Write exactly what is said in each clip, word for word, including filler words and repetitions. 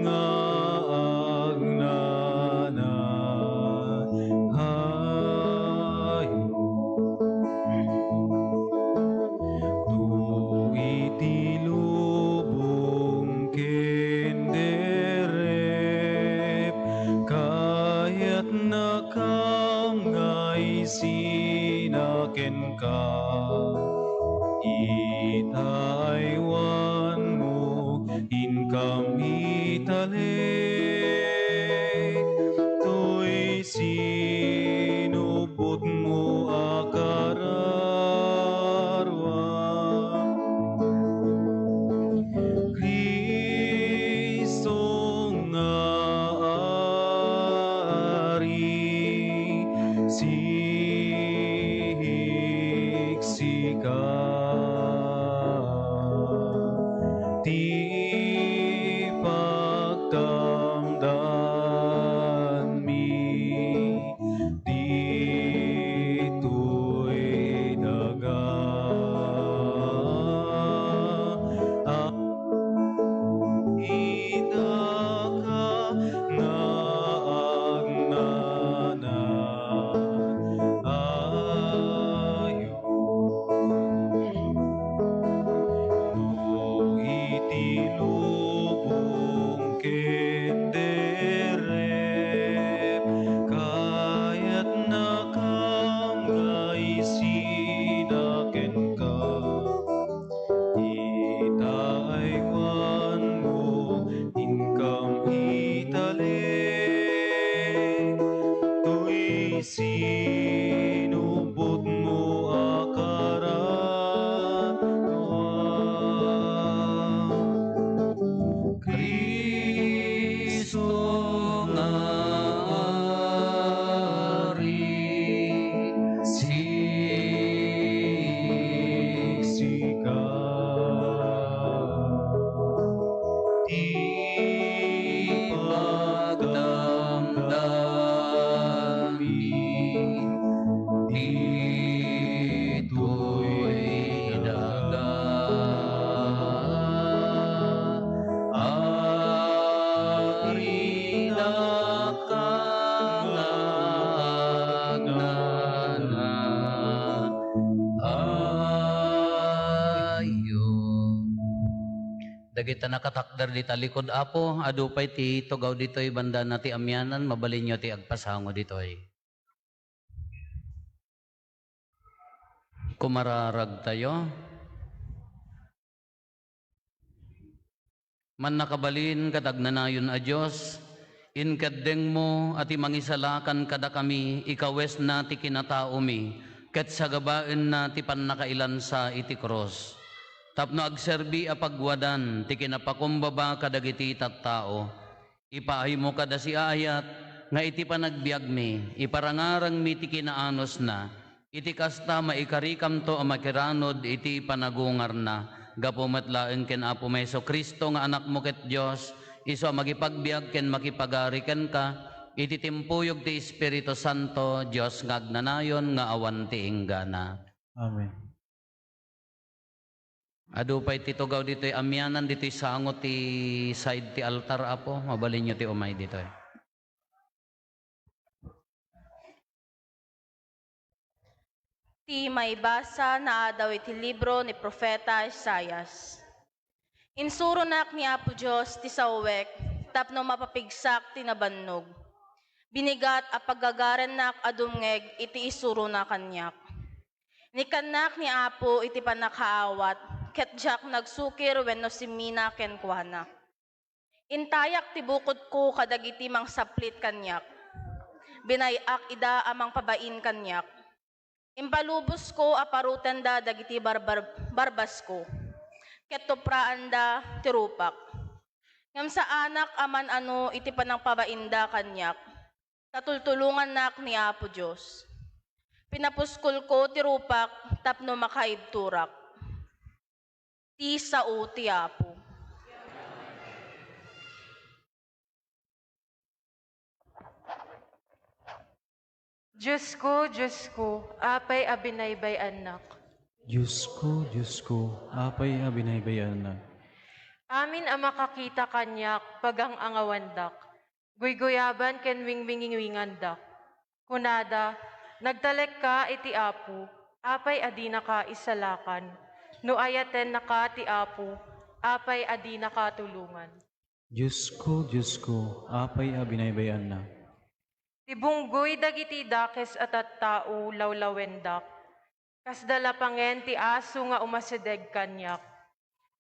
nga agnanayon. No iti lubong ken derrep, kayatnakam nga isina kenka. Ita aywanmo, inkam italek, toy sinubotmo a kararua. Kristo nga Ari, siksika ti pagtamdammi ditoy daga. Itaka nga agnanayon. No iti lubong ken derrep, kayatnakam nga isina kenka. Ita aywanmo, inkam italek, toy sinubotmo a kararua. Kristo nga Ari, siksika ti pagdamdammi ditoy daga. Aridaka nga agnanayon. Dagita nakatakder dita likud, Apo, adu pay ti tugaw ditoy bandana ti amianan, mabalinyo ti agpasango ditoy. Kumararagtayo. Mannakabalin ket agnanayon a Dios, inkeddengmo a ti mangisalakan kadakami ikawesna ti kinataomi ket sagabaenna ti pannakailansa iti krus, tapno agserbi a pagwadan ti kinapakumbaba kadagiti tattao. Ipaaymo kada siaayat nga iti panagbiagmi, iparangarangmi ti kinaanusna. Iti kasta, maikarikamto a makiranod iti panagungarna. Gapu met laeng ken Apomi Jesu-Cristo nga Anakmo ket Dios, isu a makipagbiag ken makipagari kenka, iti timpuyog ti Espiritu Santo, Dios nga agnanayon nga awan ti inggana. Amen. Adu pay ti tugaw ditoy amianan, ditoy sango ti side ti altar, Apo. Mabalinyo ti umay ditoy. Ti maibasa naadaw iti libro ni Profeta Isaias. Insuronak ni Apo Dios ti sawek tapno mapapigsak ti nabannog. Binigat a paggagarennak a dumngeg iti isurona kaniak. Nikannak ni Apo iti pannakaawat, ket diak nagsukir wenno simmina kenkuana. Intayak ti bukodko kadagiti mangsaplit kaniak. Binay-ak ida a mangpabain kaniak. Impalubosko a parutenda dagiti barbar-, barbasko, ket tupraanda ti rupak. Ngem saanak a man-ano iti panangpabainda kaniak, ta tultulongannak ni Apo Dios. Pinapuskolko ti rupak tapno makaibturak. Ti sao ti Apo. Diosko, Diosko, apay a binaybay-annak? Diosko, Diosko, apay a binaybay-annak? Amin a makakita kaniak, pagang-angawandak, guyguyaban ken wingwingiwingandak. Kunada, "Nagtalekka iti Apo, apay a dinaka isalakan? No ayatennaka ti Apo, apay a dinaka tulongan?" Diosko, Diosko, apay a binaybay-anna? Ti bunggoy dagiti dakes a tattao lawlawendak. Kasda lapangen ti aso nga umasideg kaniak.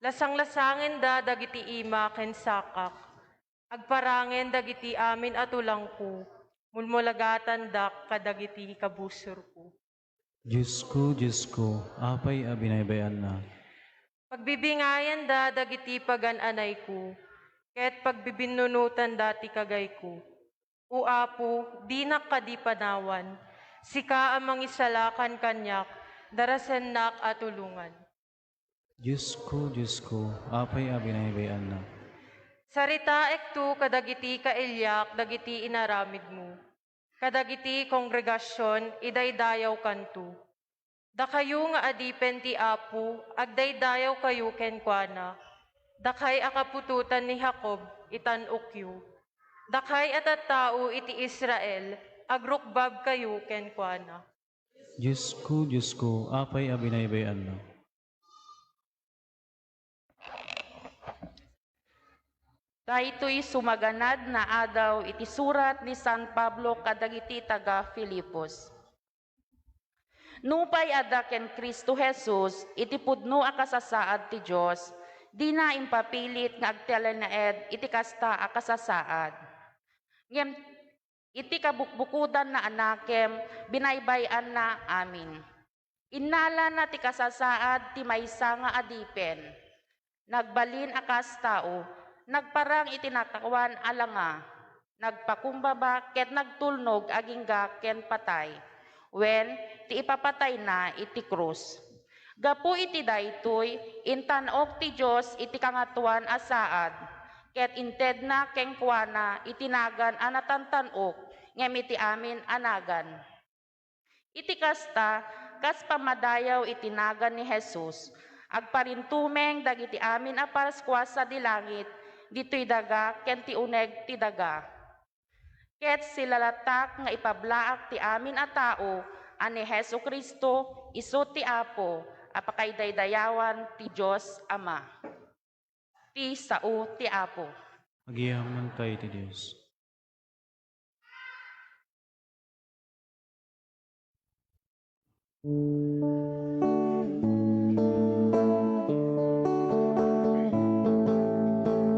Lasanglasangenda dagiti ima ken sakak. Agparangen dagiti amin a tulangko, mulmulagatandak kadagiti kabusorko. Diosko, Diosko, apay a binaybay-anna? Pagbibingayanda dagiti pagan-anayko, ket pagbibinnunotanda ti kagayko. O Apo, dinak kadi panawan, sika a mangisalakan kaniak, darasennak a tulongan. Diosko, Diosko, apay a binaybay-anna? Saritaekto kadagiti kailiak dagiti inaramidmo, kadagiti kongregasion, idaydayawkanto. Dakayo nga adipen ti Apo, agdaydayawkayo kenkuana. Dakay a kaputotan ni Jacob, itan-okyo. Dakay a tattao iti Israel, agrukbabkayo kenkuana. Diosko, Diosko, apay a binaybay-anna? Daytoy sumaganad na adaw iti surat ni San Pablo kadagiti taga-Filipos. Nupay adda ken Cristo Jesus iti pudno a kasasaad ti Dios, dina impapilit nga agtalinaed iti kasta a kasasaad. Ngem iti kabukbukodan na a nakem, binaybay-anna amin. Innalana ti kasasaad ti maysa nga adipen. Nagbalin a kas tao, nagparang iti natawan a langa, nagpakumbaba ket nagtulnog agingga ken patay, wen ti ipapatayna iti krus. Gapu iti daytoy, intan-ok ti Dios iti Kangatoan a Saad, ket intedna kenkuana iti nagan a natantan-ok ngem iti amin a nagan. Iti kasta, kas pammadayaw iti nagan ni Jesus, agparintumeng dagiti amin a Paskua sadi langit, ditoy daga ken ti uneg ti daga. Ket silalatak nga ipablaak ti amin a tao a ni Jesu-Cristo isu ti Apo a pakaidaydayawan ti Dios Ama. Ti sao ti Apo. Agyamankay ti Dios.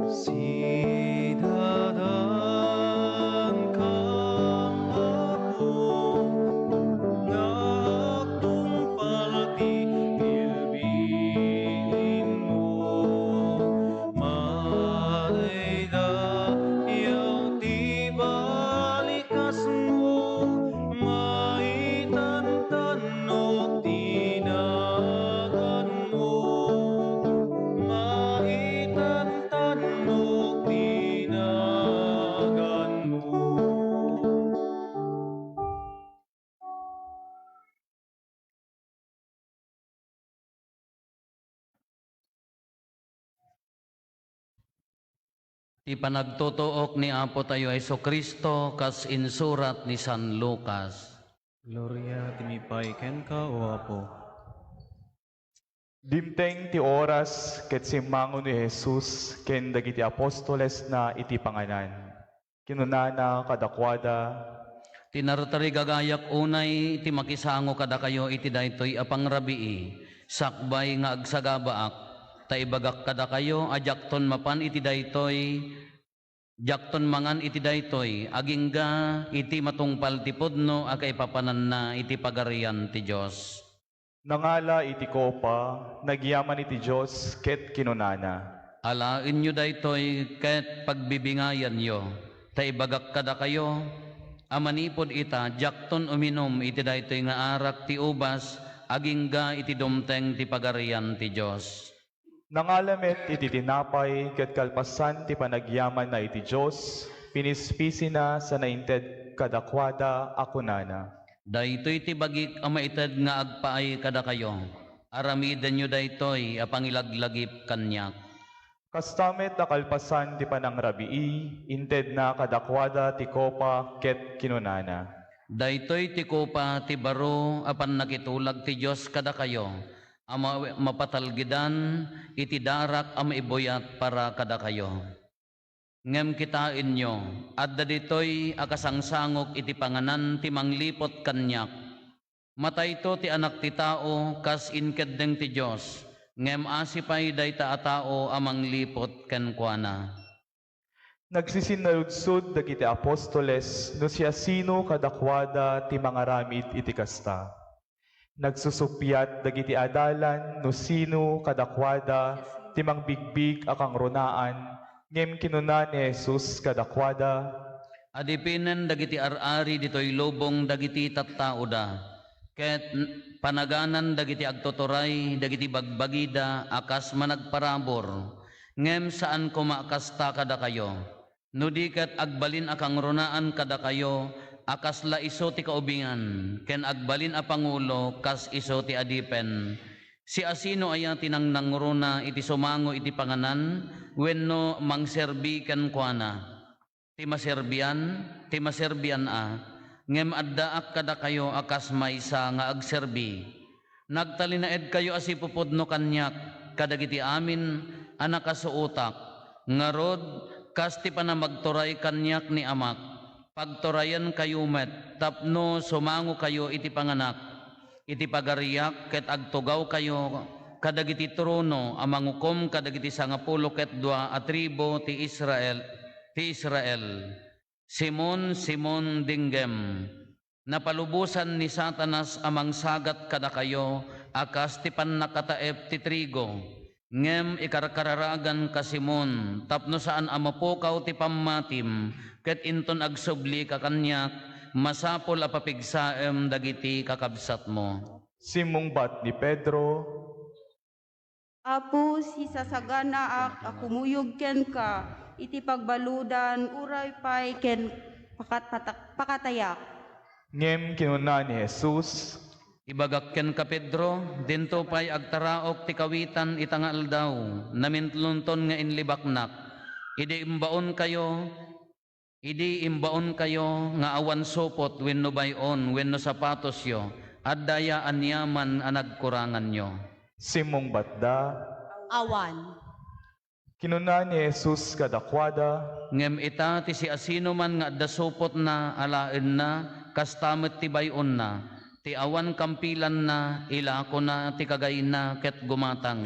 Sidadankam, Apo, nga agtungpal ti bilbilinmo. Madaydayaw ti balikasmo, maitantanok ti naganmo, maitantanok ti naganmo. Ti panagtutuok ni Apo tayo Jesu-Cristo kas insurat ni San Lucas. Gloria ti mipay kenka, O Apo. Dimteng ti oras ket simmango ni Jesus ken dagiti apostolesna iti panganan. Kinunana kadakuada, "Tinartarigagayak unay ti makisango kadakayo iti daytoy a pangrabii, sakbay nga agsagabaak, ta ibagak kadakayo a diakton mapan iti daytoy, diakton mangan iti daytoy, agingga iti matungpal ti pudno a kaipapananna iti Pagarian ti Dios." Nangala iti kopa, nagyaman iti Dios, ket kinunana, "Alaenyo daytoy ket pagbibingayanyo, ta ibagak kadakayo a manipud ita, diakton uminum iti daytoy nga arak ti ubas agingga iti dumteng ti Pagarian ti Dios." Nangala met iti tinapay ket kalpasan ti panagyamanna iti Dios, pinispisina sa nainted kadakuada a kunana, "Daytoy ti bagik a maited nga agpaay kadakayo. Aramidenyo daytoy a pangilaglagip kaniak." Kasta met a kalpasan ti panangrabii, intedna kadakuada ti kopa ket kinunana, "Daytoy ti kopa ti baro a pannakitulag ti Dios kadakayo, a ma-, mapatalgidan iti darak a maibuyat para kadakayo. Ngem kitaenyo, adda ditoy a kasangsangok iti panganan ti mangliput kaniak. Matayto ti Anak ti Tao kas inkeddeng ti Dios, ngem asi pay dayta a tao a mangliput kenkuana." Nagsisinnalludsod dagiti apostoles no siasino kadakuada ti mangaramid iti kasta. Nagsusuppiat dagiti adalan no sino kadakuada ti mangbigbig a kangrunaan, ngem kinuna ni Jesus kadakuada, "Adipinen dagiti ar-ari ditoy lubong dagiti tattaoda, ket panaganan dagiti agtuturay dagiti bagbagida a kas managparabur, ngem saan koma a kasta kadakayo. No di ket agbalin a kangrunaan kadakayo a kasla isu ti kaubingan, ken agbalin a pangulo kas isu ti adipen. Siasino aya ti nangnangruna iti sumango iti panganan wenno mangserbi kenkuana? Ti maserbian, ti maserbian a, ngem addaak kadakayo a kas maysa nga agserbi. Nagtalinaedkayo a sipupudno kaniak kadagiti amin a nakasuotak. Ngarud, kas ti panamagturay kaniak ni Amak, pagturayenkayo met tapno sumangokayo iti panganak, iti pagariak ket agtugawkayo kadagiti trono a mangukom kadagiti sangapulo ket dua a tribu ti Israel, ti Israel. Simon, Simon, dinggem! Napalubosan ni Satanas a mangsagat kadakayo a kas ti pannakataep ti trigo. Ngem ikarkararaganka, Simon, tapno saan a mapukaw ti pammatim, ket inton agsublika kaniak, masapul a papigsaem dagiti kakabsatmo. Simmungbat ni Pedro, Apo, sisasaganaak a kumuyog kenka iti pagbaludan, uray pay ken pakat-, patak-, pakatayak. Ngem kinuna ni Jesus, Ibagak kenka, Pedro, dinto pay agtaraok ti kawitan ita nga aldaw, namintlunton nga inlibaknak. Idi imbaonkayo, idi imbaonkayo nga awan supot wenno bay-on wenno sapatosyo, adda aya aniaman a nagkuranganyo? Simmungbatda, Awan. Kinuna ni Jesus kadakuada, Ngem ita ti siasinoman nga adda supotna, alaenna, kasta met ti bay-onna, ti awan kampilanna, ilakona ti kagayna ket gumatang.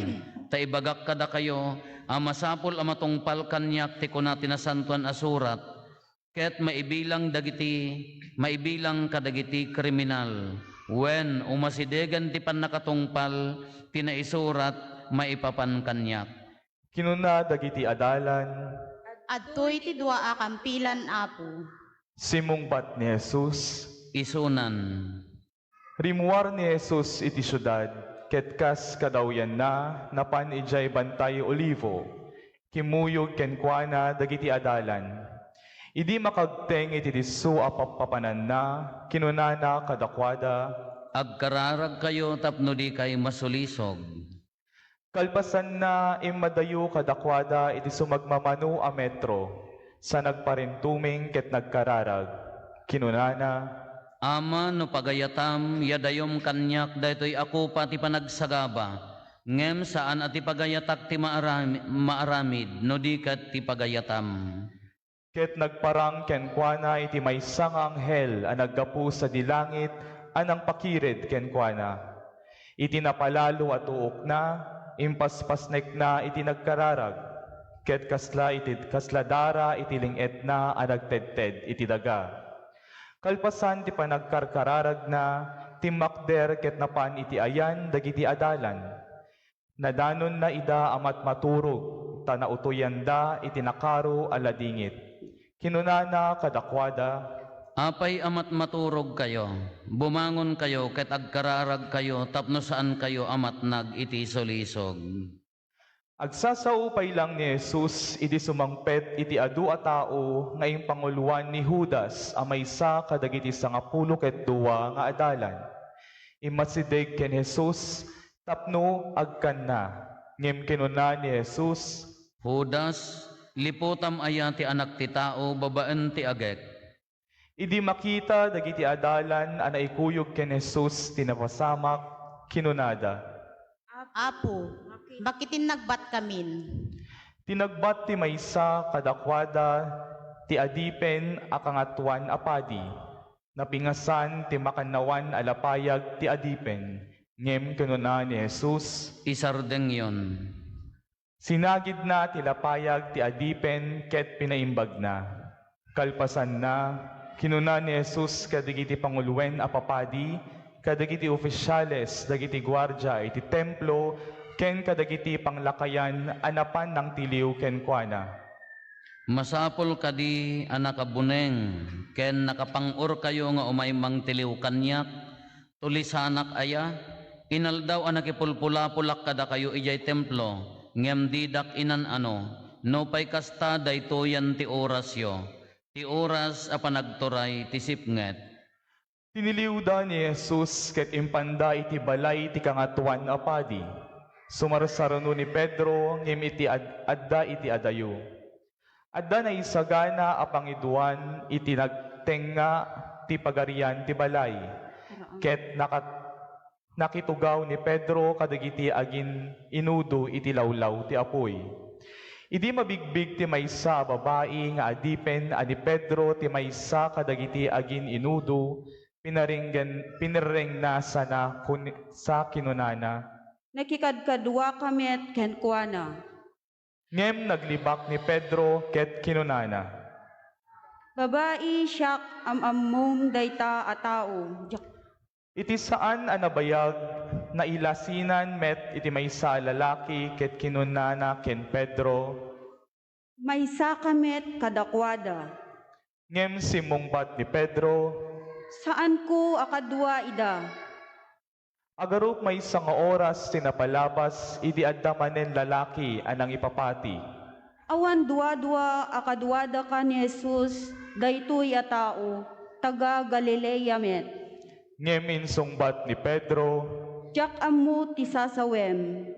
Ta ibagak kadakayo a masapul a matungpal kaniak ti kuna ti Nasantoan a Surat, ket maibilang dagiti, maibilang kadagiti kriminal, wen umasidegen ti pannakatungpal ti naisurat maipapan kaniak. Kinuna dagiti adalan, Adtoy ti dua a kampilan, Apo. Simmungbat ni Jesus, Isunan. Rimmuar ni Jesus iti siudad, ket kas kadawyanna, napan idiay Bantay Olivo. Kimmuyog kenkuana dagiti adalan. Idi makagteng iti disso a pappapananna, kinunana kadakuada, Agkararagkayo tapno dikay masulisog. Kalpasanna, immadayo kadakuada iti sumagmamano a metro, sa nagparintumeng ket nagkararag. Kinunana, Ama, no pagayatam, yadayom kaniak daytoy a kopa ti panagsagaba, ngem saan a ti pagayatak ti maarami-, maaramid, no di ket ti pagayatam. Ket nagparang kenkuana iti maysa nga anghel a naggapu sadi langit a nangpakired kenkuana. Iti napalalo a tuokna, impaspasnekna iti nagkararag, ket kasla iti, kasla dara iti ling-etna a nagtedted iti daga. Kalpasan ti panagkarkararagna, timmakder ket napan iti ayan dagiti adalan. Nadanonna ida a matmaturog, ta nautoyanda iti nakaro a ladingit. Kinunana kadakuada, Apay a matmaturogkayo? Bumangonkayo ket agkararagkayo tapno saankayo a matnag iti sulisog. Agsasao pay lang ni Jesus idi sumangpet iti adu a tao nga impanguloan ni Judas a maysa kadagiti sangapulo ket dua nga adalan. Immasideg ken Jesus tapno agkanna. Ngem kinuna ni Jesus, Judas, liputam aya ti Anak ti Tao babaen ti agek? Idi makita dagiti adalan a naikuyog ken Jesus ti napasamak, kinunada, "Apo, bakit innagbatkamin?" Tinagbat ti maysa kadakuada ti adipen a kangatoan a padi. Napingasan ti makannawan a lapayag ti adipen, ngem kinuna ni Jesus, "Isardengyon." Sinagidna ti lapayag ti adipen ket pinaimbagna. Kalpasanna, kinuna ni Jesus kadagiti panguloen a papadi, kadagiti ofisiales dagiti guardia iti Templo, ken kadagiti panglakayan a napan nangtiliw kenkuana, "Masapul kadi a nakabuneng ken nakapang-orkayo nga umay mangtiliw kaniak? Tulisanak aya? Inaldaw a nakipulpulapolak kadakayo idiay Templo, ngem didak inan-ano. Nupay kasta, daytoyen ti orasyo, ti oras a panagturay ti sipnget." Tiniliwda ni Jesus ket impanda iti balay ti Kangatoan a Padi. Sumarsarno ni Pedro ngem iti ad-, adda iti adayo. Adda naisagana a pangiduan iti nagtengnga ti pagarian ti balay, ket nakat-, nakitugaw ni Pedro kadagiti agin-inudo iti lawlaw ti apuy. Idi mabigbig ti maysa a babai nga adipen a ni Pedro ti maysa kadagiti agin-inudo, pinarenggen-, pinerrengna sana kun-, sa kinunana, "Nakikadkaduaka met kenkuana." Ngem naglibak ni Pedro ket kinunana, "Babai, siak, am-ammom dayta a tao." Diak Iti saan a nabayag, nailasinan met iti maysa a lalaki ket kinunana ken Pedro, "Maysaka met kadakuada." Ngem simmungbat ni Pedro, "Saanko a kadua ida." Agarup maysa nga oras ti napalabas idi adda manen lalaki a nangipapati. "Awan duadua a kaduadaka ni Jesus, daytoy a tao, taga-Galilea met." Ngem insungbat ni Pedro, "Diak ammo ti sasawem."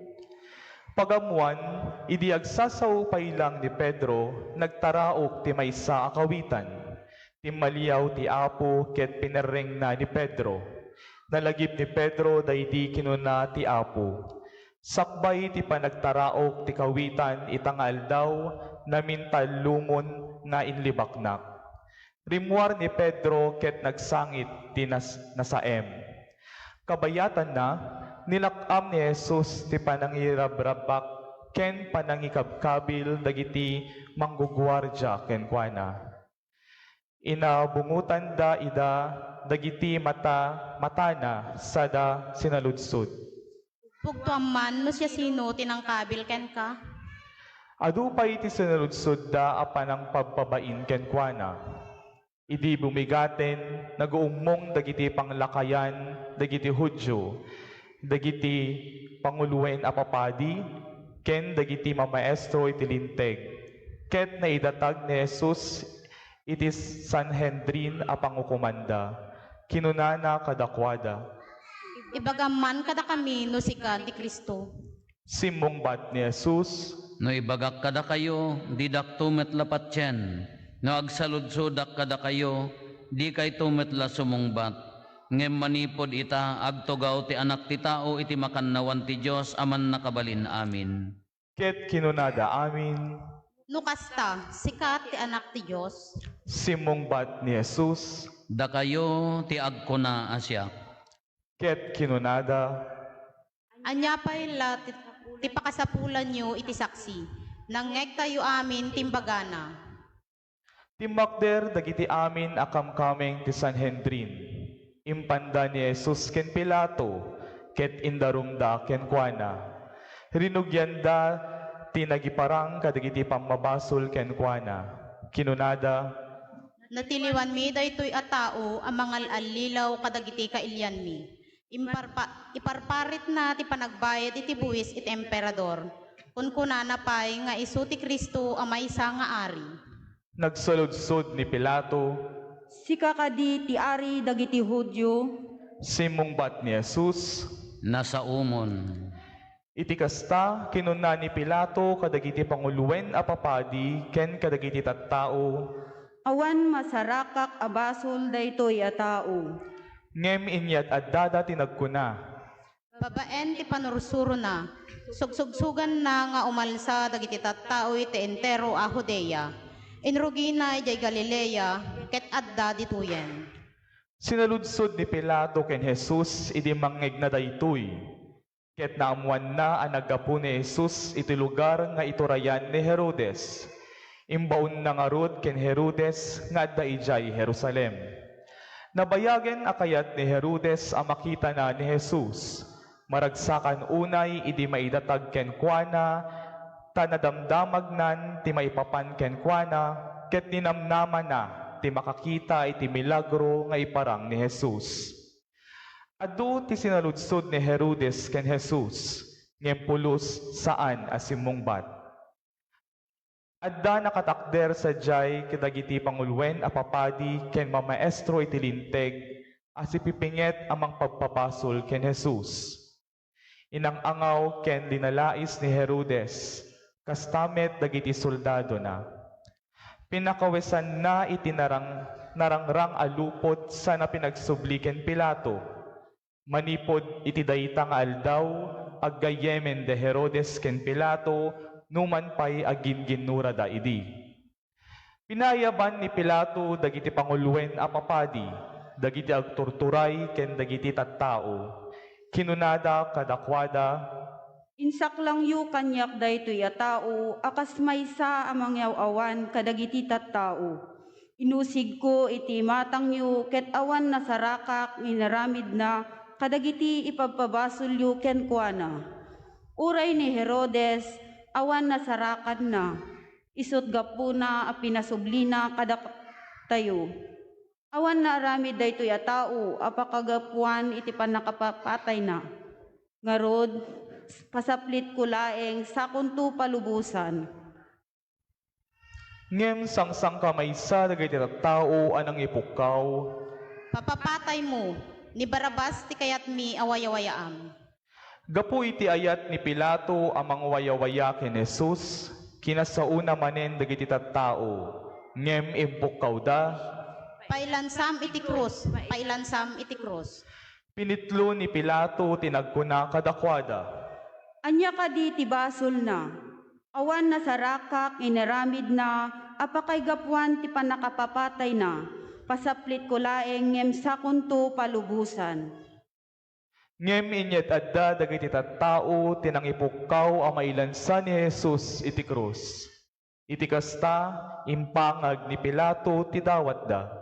Pagammoan, idi agsasao pay lang ni Pedro, nagtaraok ti maysa a kawitan. Timmaliaw ti Apo ket pinerrengna ni Pedro. Nalagip ni Pedro daydi kinuna ti Apo, "Sakbay ti panagtaraok ti kawitan ita nga aldaw, namintallumon nga inlibaknak." Rimmuar ni Pedro ket nagsangit ti nas-, nasaem. Kabayatanna, nilak-am ni Jesus ti panangirabrabbak ken panangikabkabil dagiti mangguguardia kenkuana. Inabungotanda ida dagiti mata-, matana sada sinaludsod, "Pugtoam man no siasino ti nangkabil kenka." Adu pay ti sinaludsodda a panangpabpabain kenkuana. Idi bumigaten, naguummong dagiti panglakayan dagiti Judio, dagiti panguloen a papadi, ken dagiti mamaestro iti Linteg, ket naidatag ni Jesus iti Sanhedrin a pangukomanda. Kinunana kadakuada, "Ibagam man kadakami no sika ti Cristo." Simmungbat ni Jesus, "No ibagak kadakayo, didakto met la patien. No agsaludsodak kadakayo, dikayto met la sumungbat. Ngem manipud ita, agtugaw ti Anak ti Tao iti makannawan ti Dios a Mannakabalin-amin." Ket kinunada amin, "No kasta, sika ti Anak ti Dios." Simmungbat ni Jesus, "Dakayo ti agkuna a siak." Ket kinunada, "Ania pay la ti, ti pakasapulanyo iti saksi? Nangngegtayo amin ti imbagana." Timmakder dagiti amin a kamkameng ti Sanhedrin. Impanda ni Jesus ken Pilato, ket indarumda kenkuana. Rinugianda ti nagiparang kadagiti pammabasol kenkuana. Kinunada, "Natiliwanmi daytoy a tao a mangal-allilaw kadagiti kailianmi. Imparpa-, iparparitna ti panagbayad iti buis iti Emperador. Kunkunana pay nga isu ti Cristo a maysa nga ari." Nagsaludsod ni Pilato, "Sika kadi ti ari dagiti Judio?" Simmungbat ni Jesus, "Nasaomon." Iti kasta, kinuna ni Pilato kadagiti panguloen a papadi ken kadagiti tattao, "Awan masarakak a basol daytoy a tao." Ngem inyad-addada ti nagkuna, "Babaen ti panursurona, sugsugsuganna nga umalsa dagiti tattao iti entero a Judea. Inrugina idiay Galilea, ket adda ditoyen." Sinaludsod ni Pilato ken Jesus idi mangngegna daytoy, ket naammoanna a naggapu ni Jesus iti lugar nga iturayan ni Herodes. Imbaonna ngarud ken Herodes nga adda idiay Jerusalem. Nabayagen a kayat ni Herodes a makitana ni Jesus. Maragsakan unay idi maidatag kenkuana, ta nadamdamagnan ti maipapan kenkuana, ket ninamnamana ti makakita iti milagro nga iparang ni Jesus. Adu ti sinaludsod ni Herodes ken Jesus, ngem pulos saan a simmungbat. Adda nakatakder sadiay kadagiti panguloen a papadi ken mamaestro iti Linteg a sipipinget a mangpagpabasol ken Jesus. Inang-angaw ken linalais ni Herodes, kasta met dagiti soldadona. Pinakawesanna iti narang-, narangrang a lupot sana pinagsubli ken Pilato. Manipud iti dayta nga aldaw, aggayyemen da Herodes ken Pilato numan pay a ginginnurada idi. Pinayaban ni Pilato dagiti panguloen a papadi, dagiti agturturay ken dagiti tattao. Kinunada kadakuada, "Insaklangyo kaniak daytoy a tao a kas maysa a mangiyaw-awan kadagiti tattao. Inusigko iti imatangyo ket awan nasarakak nga inaramidna kadagiti ipabpabasolyo kenkuana." Uray ni Herodes, awan nasarakanna. Isut' gapuna a pinasublina kadatayo. Awan naaramid daytoy a tao a pakagapuan iti pannakapapatayna. Ngarud, pasaplitko laeng sakonto palubosan. Ngem sangsangka maysa dagiti tattao a nangipukkaw, "Papapataymo! Ni Barrabas ti kayatmi a wayawayaam." Gapu iti ayat ni Pilato a mangwayawaya ken Jesus, kinasaona manen dagiti tattao, ngem impukkawda, "Pailansam iti krus! Pailansam iti krus!" Pinitlo ni Pilato ti nagkuna kadakuada, "Ania kadi ti basolna? Awan nasarakak nga inaramidna a pakaigapuan ti pannakapapatayna. Pasaplitko laeng ngem sakonto palubosan." Ngem inyad-adda dagiti tattao ti nangipukkaw a mailansa ni Jesus iti krus. Iti kasta, impangag ni Pilato ti dawatda.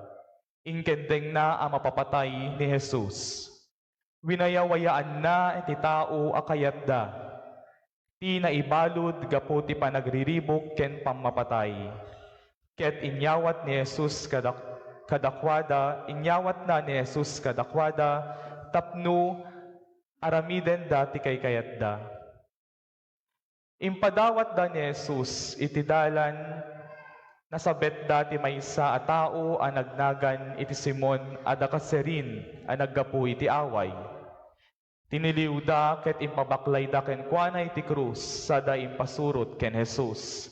Inkendengna a mapapatay ni Jesus. Winayawayaanna ti tao a kayatda. Ti naibalud gapu ti panagriribuk ken pammapatay. Ket inyawat ni Jesus kadak-, kadakuada, inyawatna ni Jesus kadakuada tapno aramidenda ti kaykayatda. Impadawatda ni Jesus iti dalan, nasabetda ti maysa a tao a nagnagan iti Simon a da Cirene a naggapu iti away. Tiniliwda ket impabaklayda kenkuana iti krus sada impasurot ken Jesus.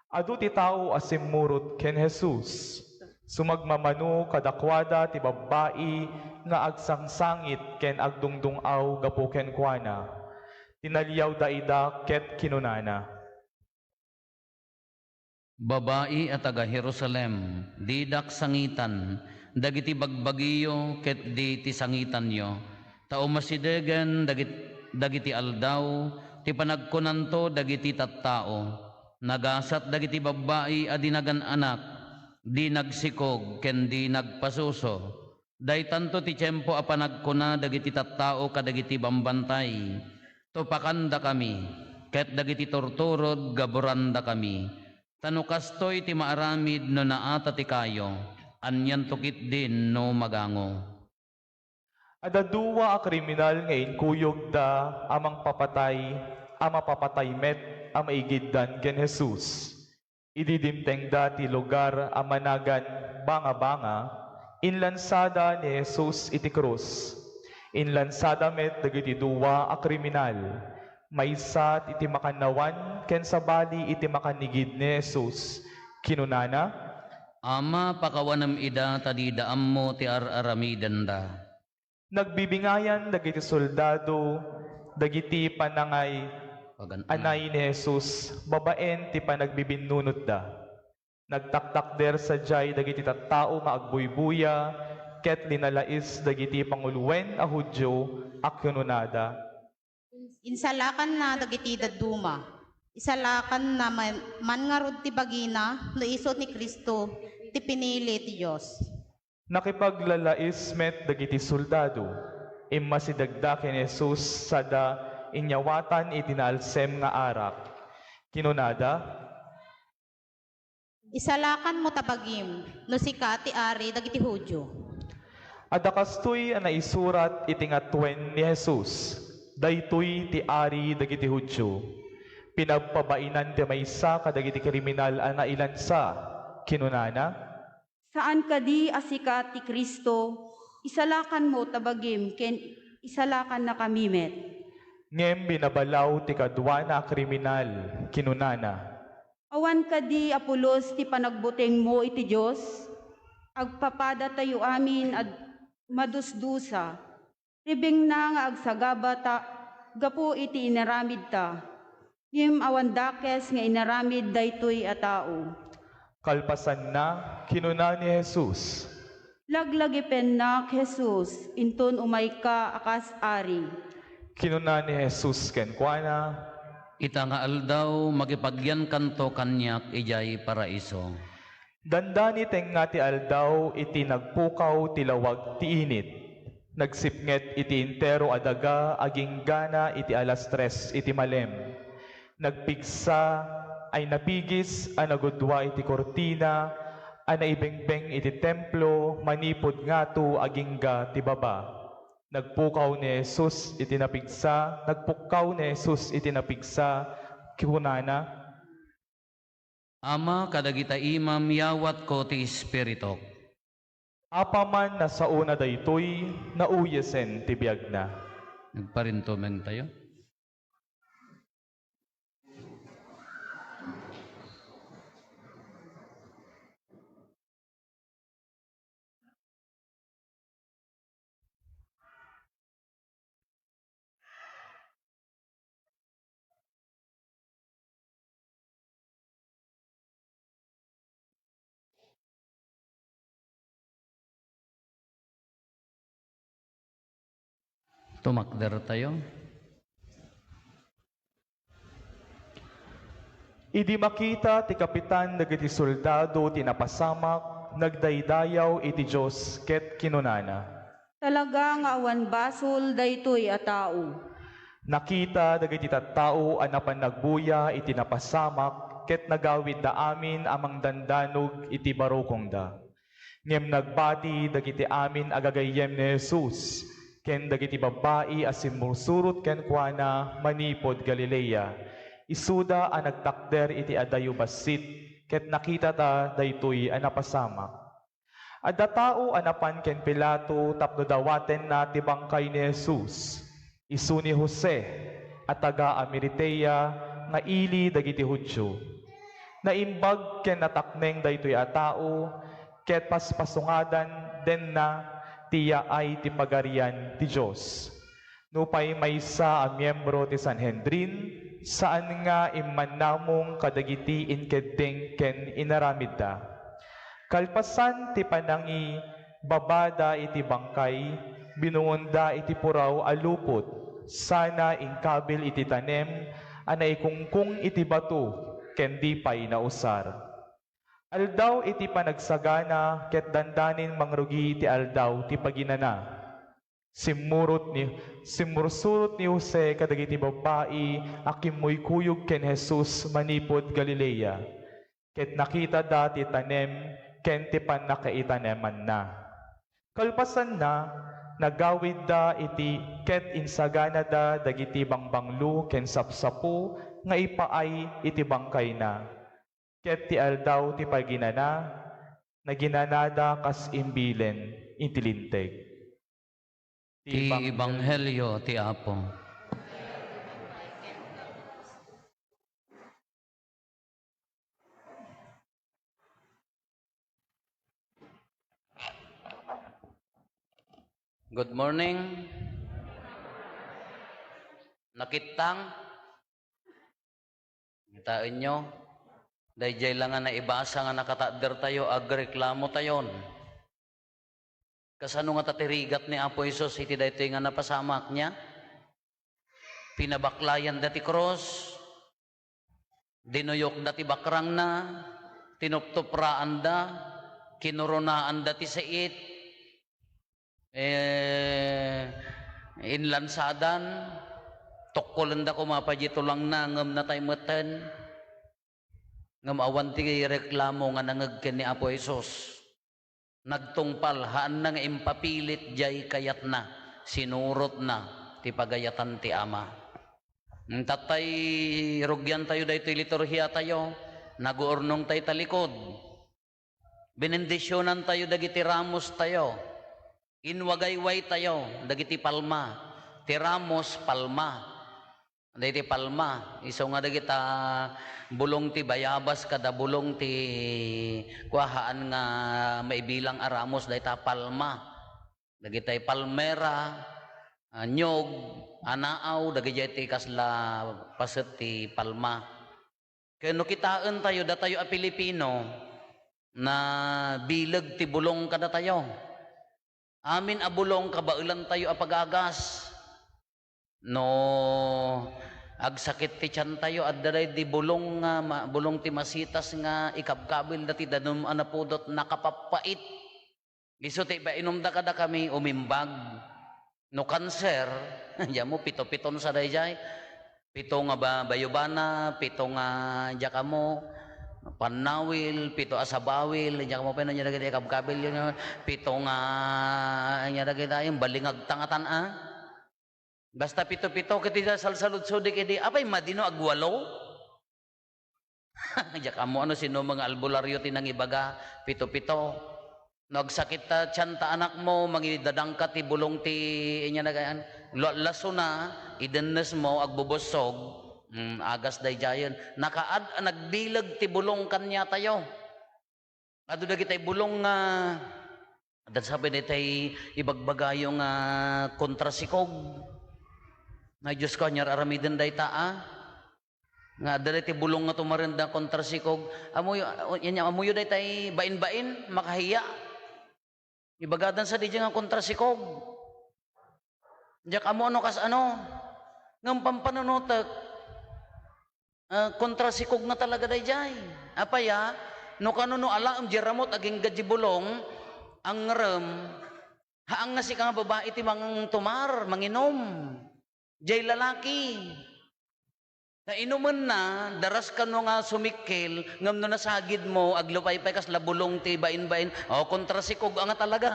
Adu ti tao a simmurot ken Jesus. Sumagmamano kadakuada ti babbai nga agsangsangit ken agdungdung-aw gapu kenkuana. Tinaliawda ida ket kinunana, "Babai a taga-Jerusalem, didak sangitan dagiti bagbagiyo ket di ti sangitanyo, ta umasidegen dagit-, dagiti aldaw ti panagkunanto dagiti tattao, 'Nagasat dagiti babbai a di nagan-anak, di nagsikog, ken di nagpasuso.' Daytanto ti tiempo a panagkuna dagiti tattao kadagiti bambantay, 'Tupakandakami,' ket dagiti turturod, 'Gaburandakami.' Ta no kastoy ti maaramid no naata ti kayo, anianto ketdin no magango?" Adda dua a kriminal nga inkuyogda a mangpapatay, a mapapatay met a maigiddan ken Jesus. Idi dimtengda ti lugar a managan Bangabanga, inlansada ni Jesus iti krus. Inlansada met dagiti dua a kriminal. Maysa iti makannawan ken sabali iti makanigid ni Jesus. Kinunana, "Ama, pakawanem ida ta dida ammo ti ar-aramidenda." Nagbibingayan dagiti soldado dagiti panangay-anay ni Jesus babaen ti panagbibinnunotda. Nagtaktakder sadiay dagiti tattao nga agbuybuya ket linalais dagiti panguloen a Judio a kinunada, "Insalakanna dagiti dadduma. Isalakanna man, man ngarud ti bagina no isu ni Cristo ti pinili ti Dios." Nakipaglalais met dagiti soldado. Immasidegda ken Jesus sada inyawatan iti naalsem nga arak. Kinunada, "Isalakanmo ta bagim no sika ti Ari dagiti Judio." Adda kastoy a naisurat iti ngatuen ni Jesus, "Daytoy ti Ari dagiti Judio." Pinagpabainan ti maysa kadagiti kriminal a nailansa. Kinunana, "Saan kadi a sika ti Cristo? Isalakanmo ta bagim ken isalakannakami met." Ngem binabalaw ti kaduana a kriminal. Kinunana, "Awan kadi a pulos ti panagbutengmo iti Dios? Agpapadatayo amin a madusdusa. Ribengna nga agsagaba ta gapu iti inaramidta. Ngem awan dakes nga inaramid daytoy a tao." Kalpasanna, kinuna ni Jesus, "Laglagipennak, Jesus, inton umayka a kas Ari." Kinuna ni Jesus kenkuana, "Ita nga aldaw, makipagyankanto kaniak idiay Paraiso." Dandani tengnga ti aldaw iti nagpukaw ti lawag ti init. Nagsipnget iti entero a daga agingga iti alas tres iti malem. Nagpigsa ay napigis a nagudua iti kurtina a naibengbeng iti templo manipud ngato agingga ti baba. Nagpukaw ni Jesus iti napigsa, nagpukkaw ni Jesus iti napigsa, kunana, "Ama, kadagita imam yawatko ti espirituk." Apaman nasaona daytoy, nauyesen ti biagna. Nagparintumeng tayo. Tumakder tayo. Idi makita ti kapitan dagiti soldado ti napasamak, nagdaydayaw iti Dios ket kinunana, "Talaga nga awan basol daytoy a tao." Nakita dagiti tattao a napan nagbuya iti napasamak ket nagawidda amin a mangdandanog iti barukongda. Ngem nagbati dagiti amin a gagayyem ni Jesus ken dagiti babbai a simmursurot kenkuana manipud Galilea. Isuda a nagtakder iti adayo bassit ket nakitata daytoy a napasamak. Adda tao a napan ken Pilato tapno dawatenna ti bangkay ni Jesus. Isu ni Jose a taga-Arimatea nga ili dagiti Judio. Naimbag ken natakneng daytoy a tao, ket paspasungadanna ti yaay ti Pagarian ti Dios. Nupay maysa a miembro ti Sanhedrin, saan nga immannamong kadagiti inkeddeng ken inaramidda. Kalpasan ti panangibabada iti bangkay, binungonda iti puraw a lupot, sana inkabil iti tanem a naikungkong iti bato ken di pay nausar. Aldaw iti panagsagana ket dandanin mangrugi ti Aldaw ti Paginana. Simmurot ni, simmursurot ni Jose kadagiti babbai a kimmuykuyog ken Jesus manipud Galilea, ket nakitada ti tanem ken ti pannakaitanemanna. Kalpasanna, nagawidda iti ket insaganada dagiti bangbanglo ken sapsapo nga ipaay iti bangkayna. Ket ti Aldaw ti Paginana, naginanada kas imbilen iti Linteg. Ti Ebanghelio ti Apo. Good morning. Nakittang? Kitaenyo? Daydiay la nga naibasa nga nakatakdertayo, agreklamotayon. Kasano nga ta ti rigat ni Apo Jesus iti daytoy nga napasamak niya? Pinabaklayanda ti krus, dinuyokda ti bakrangna, tinuptupraanda, kinurunaanda ti siit, eh, inlansadan, tukkolenda koma pay di tulangna, ngem natay metten. Ngem awan ti reklamo nga nangngeg ken ni Apo Jesus. Nagtungpal, haanna nga impapilit diay kayatna, sinurotna ti pagayatan ti Ama. Tattay rugiantayo daytoy liturhiatayo, naguurnongtayo talikod. Benendisionantayo dagiti ramostayo. Inwagaywaytayo dagiti palma. Ti ramos, palma. Dagiti palma, isu nga dagita bulong ti bayabas kada bulong ti kuahaan nga maibilang a ramos dayta palma. Dagitay palmera, ah, niyog, anaaw, dagiti kasla paset ti palma. Ken no kitaentayo, datayo a Pilipino, nabileg ti bulong kadatayo. Amin a bulong, kabaelantayo a pagagas. No agsakit ti tiantayo, adda daydi bulong nga ma-, bulong ti masitas nga ikabkabilda ti danum a napudot, nakapappait. Isu ti ipainumda kadakami, umimbag. No kanser, diak ammo, pito-piton sa daydiay. Pito nga ba-, bayubana, pito nga diak ammo, pannawil, pito a sabawil, diak ammo pay no ania dagiti kabkabil, pito nga, ania dagita, yung balingag tangatan, a? Basta pito-pito, ket iti salsaludsodik idi, apay madi no agwalo? Diak ammo no sinuman nga albularyo ti nangibaga, pito-pito. No agsakit ta tian ta anakmo, mangidadangka ti bulong ti, ania nagan, la-, lasona, idennesmo, agbubussog, mm, agas daydiayen. Nakaad a nagbileg ti bulong kaniatayo. Adu dagitay bulong nga, adda sa pay daytay ibagbagayo nga kontrasikog. Ay, Diosko, aniar aramiden dayta, a? Nga adda daytay bulong nga tumarenda kontrasikog. Ammoyo, ania, ammoyo daytay bain-bain, makahiya. Ibagadan sa daydiay nga kontrasikog. Diak ammo no kasano. Ngem pampanunotek, ah, kontrasikog nga talaga daydiay. Apay a? No kano no alaem di ramut agingga di bulong, angrem, haan nga sika nga babai ti mangtumar, manginom. Diay lalaki. Ta inumenna, daras kano nga sumikkel, ngem no nasagidmo, aglupay pay kasla bulong ti bain-bain. O, kontrasikog nga talaga.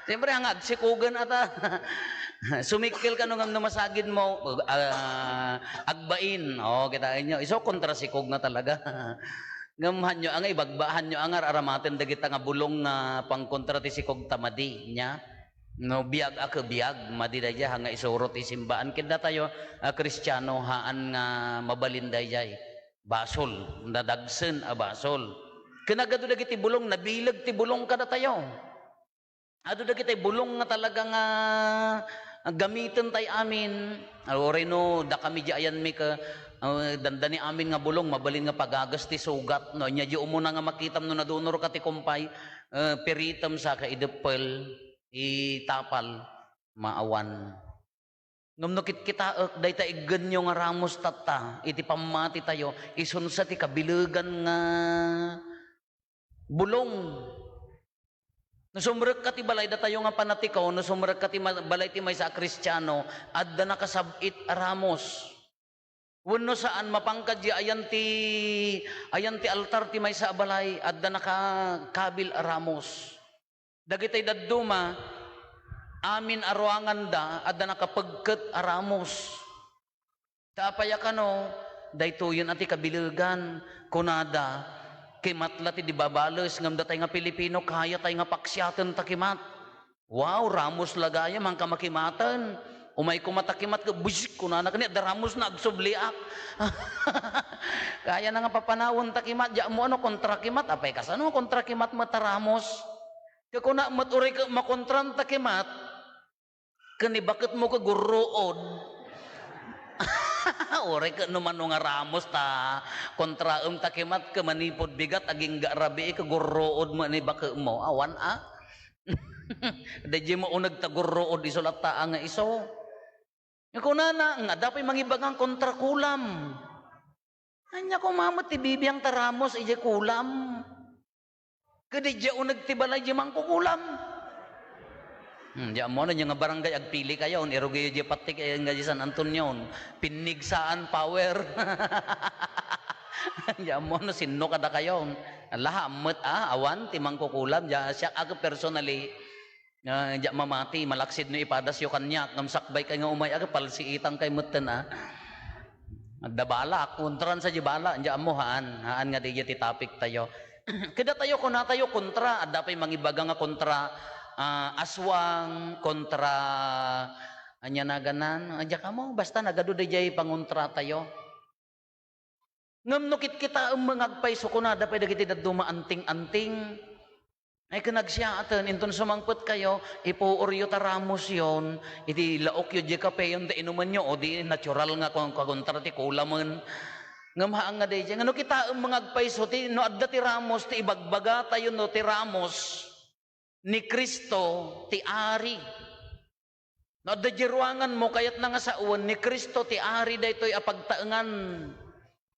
Siyempre, ang agsikogen ata. Sumikkel kano ngem no masagidmo, ah, agbain. O, kitaenyo. Isu, kontrasikog nga talaga. Ngem hanyo nga ibagba, hanyo nga ar-aramaten dagita nga bulong nga pangkontra ti sikog ta madi, nia? No biag a kebiag, madi daydiay, haan nga isuro ti simbaan. Ken datayo a Kristiano, haan nga mabalin daydiay. Basol, nadagsen a basol. Ken nagadu dagiti bulong, nabileg ti bulong kadatayo. Adu dagitay bulong nga talaga nga gamiten tay amin. Uray no, dakami di ayanmi ka, ah, dandani amin nga bulong, mabalin nga pagagas ti sugat. No, ania di umuna nga makitam no nadunorka ti kumpay, ah, piritem saka ideppel, itapal, maawan. Ngem no kitkitaek, dayta iggenyo nga ramos tatta, iti pammatitayo, isunsa ti kabilegan nga bulong. No sumrekka ti balay, datayo nga panatiko, no sumrekka ti ma-, balay ti maysa a Kristiano, adda nakasab-it a ramos. Wenno saan, mapanka di ayan ti, ayan ti altar ti maysa a balay, adda nakakabil a ramos. Dagitay dadduma, amin a ruanganda, adda nakapegket a ramos. Ta apay a kano, daytoyen a ti kabilegan, kunada, kimat la ti di babales, ngem datay nga Pilipino, kayatay nga paksiaten ta kimat. Wow, ramos la gayam, haanka makimaten. Umay koma ta kimat, ket, "Busyik," kunana, "ket ni adda ramosna, agsubliak." Kayana nga papanawen ta kimat, diak ammo no kontra kimat, apay kasano kontra kimat met ta ramos? Ket kuna met, uray ket makontran ta kimat, ken ni baketmo ket gurruod. Uray ket no mano nga Ramos ta kontraem ta kimat, ket manipud bigat, agingga rabii ket gurruod met ni baketmo. Awan a. Daydiay mauneg ta gurruod, isu latta a nga isu. Kunana, nga adda pay mangibaga nga kontra kulam. Ania koma met ti bibiang ta Ramos idiay kulam? Ket daydiay uneg ti balay diay mangkukulam. Hmm, diay ammo no, diay nga barangay agpilikayon, irugiyo diay pattik nga diay San Antonio. Pinnigsaan power. Diay ammo no, sinno kadakayo? Laha, met, ah, awan ti mangkukulam. Diay, siak, ako personally, ah, diak mamati, malaksid no ipadasyo kaniak, ngem sakbay kay nga umay, aga, palsiitan kay metten, ah. Adda bala, kontran sa di bala, diay ammo, haan, haan nga daydiay ti topic tayo. Kadatayo, kunatayo, kontra, adda pay mangibaga nga kontra, ah, aswang, kontra, ania naganan, diak ammo, basta nagadu daydiay pangontra tayo. Ngem no kitkitaem nga agpayso, kunada pay dagiti dadduma anting-anting. Ay, ken agsiyaaten, inton sumangpetkayo, ipuoryo ta Ramosyon, iti laokyo diay kapeyon ta inumenyo, o di natural nga kon-, kakontra ti kulamen. Ngem haan nga daydiay, nga no kitaem nga agpayso, ti, no adda ti Ramos, ti ibagbagatayo, no ti Ramos ni Cristo ti Ari. No adda diay ruanganmo, kayatna nga sawen, ni Cristo ti Ari daytoy a pagtaengan.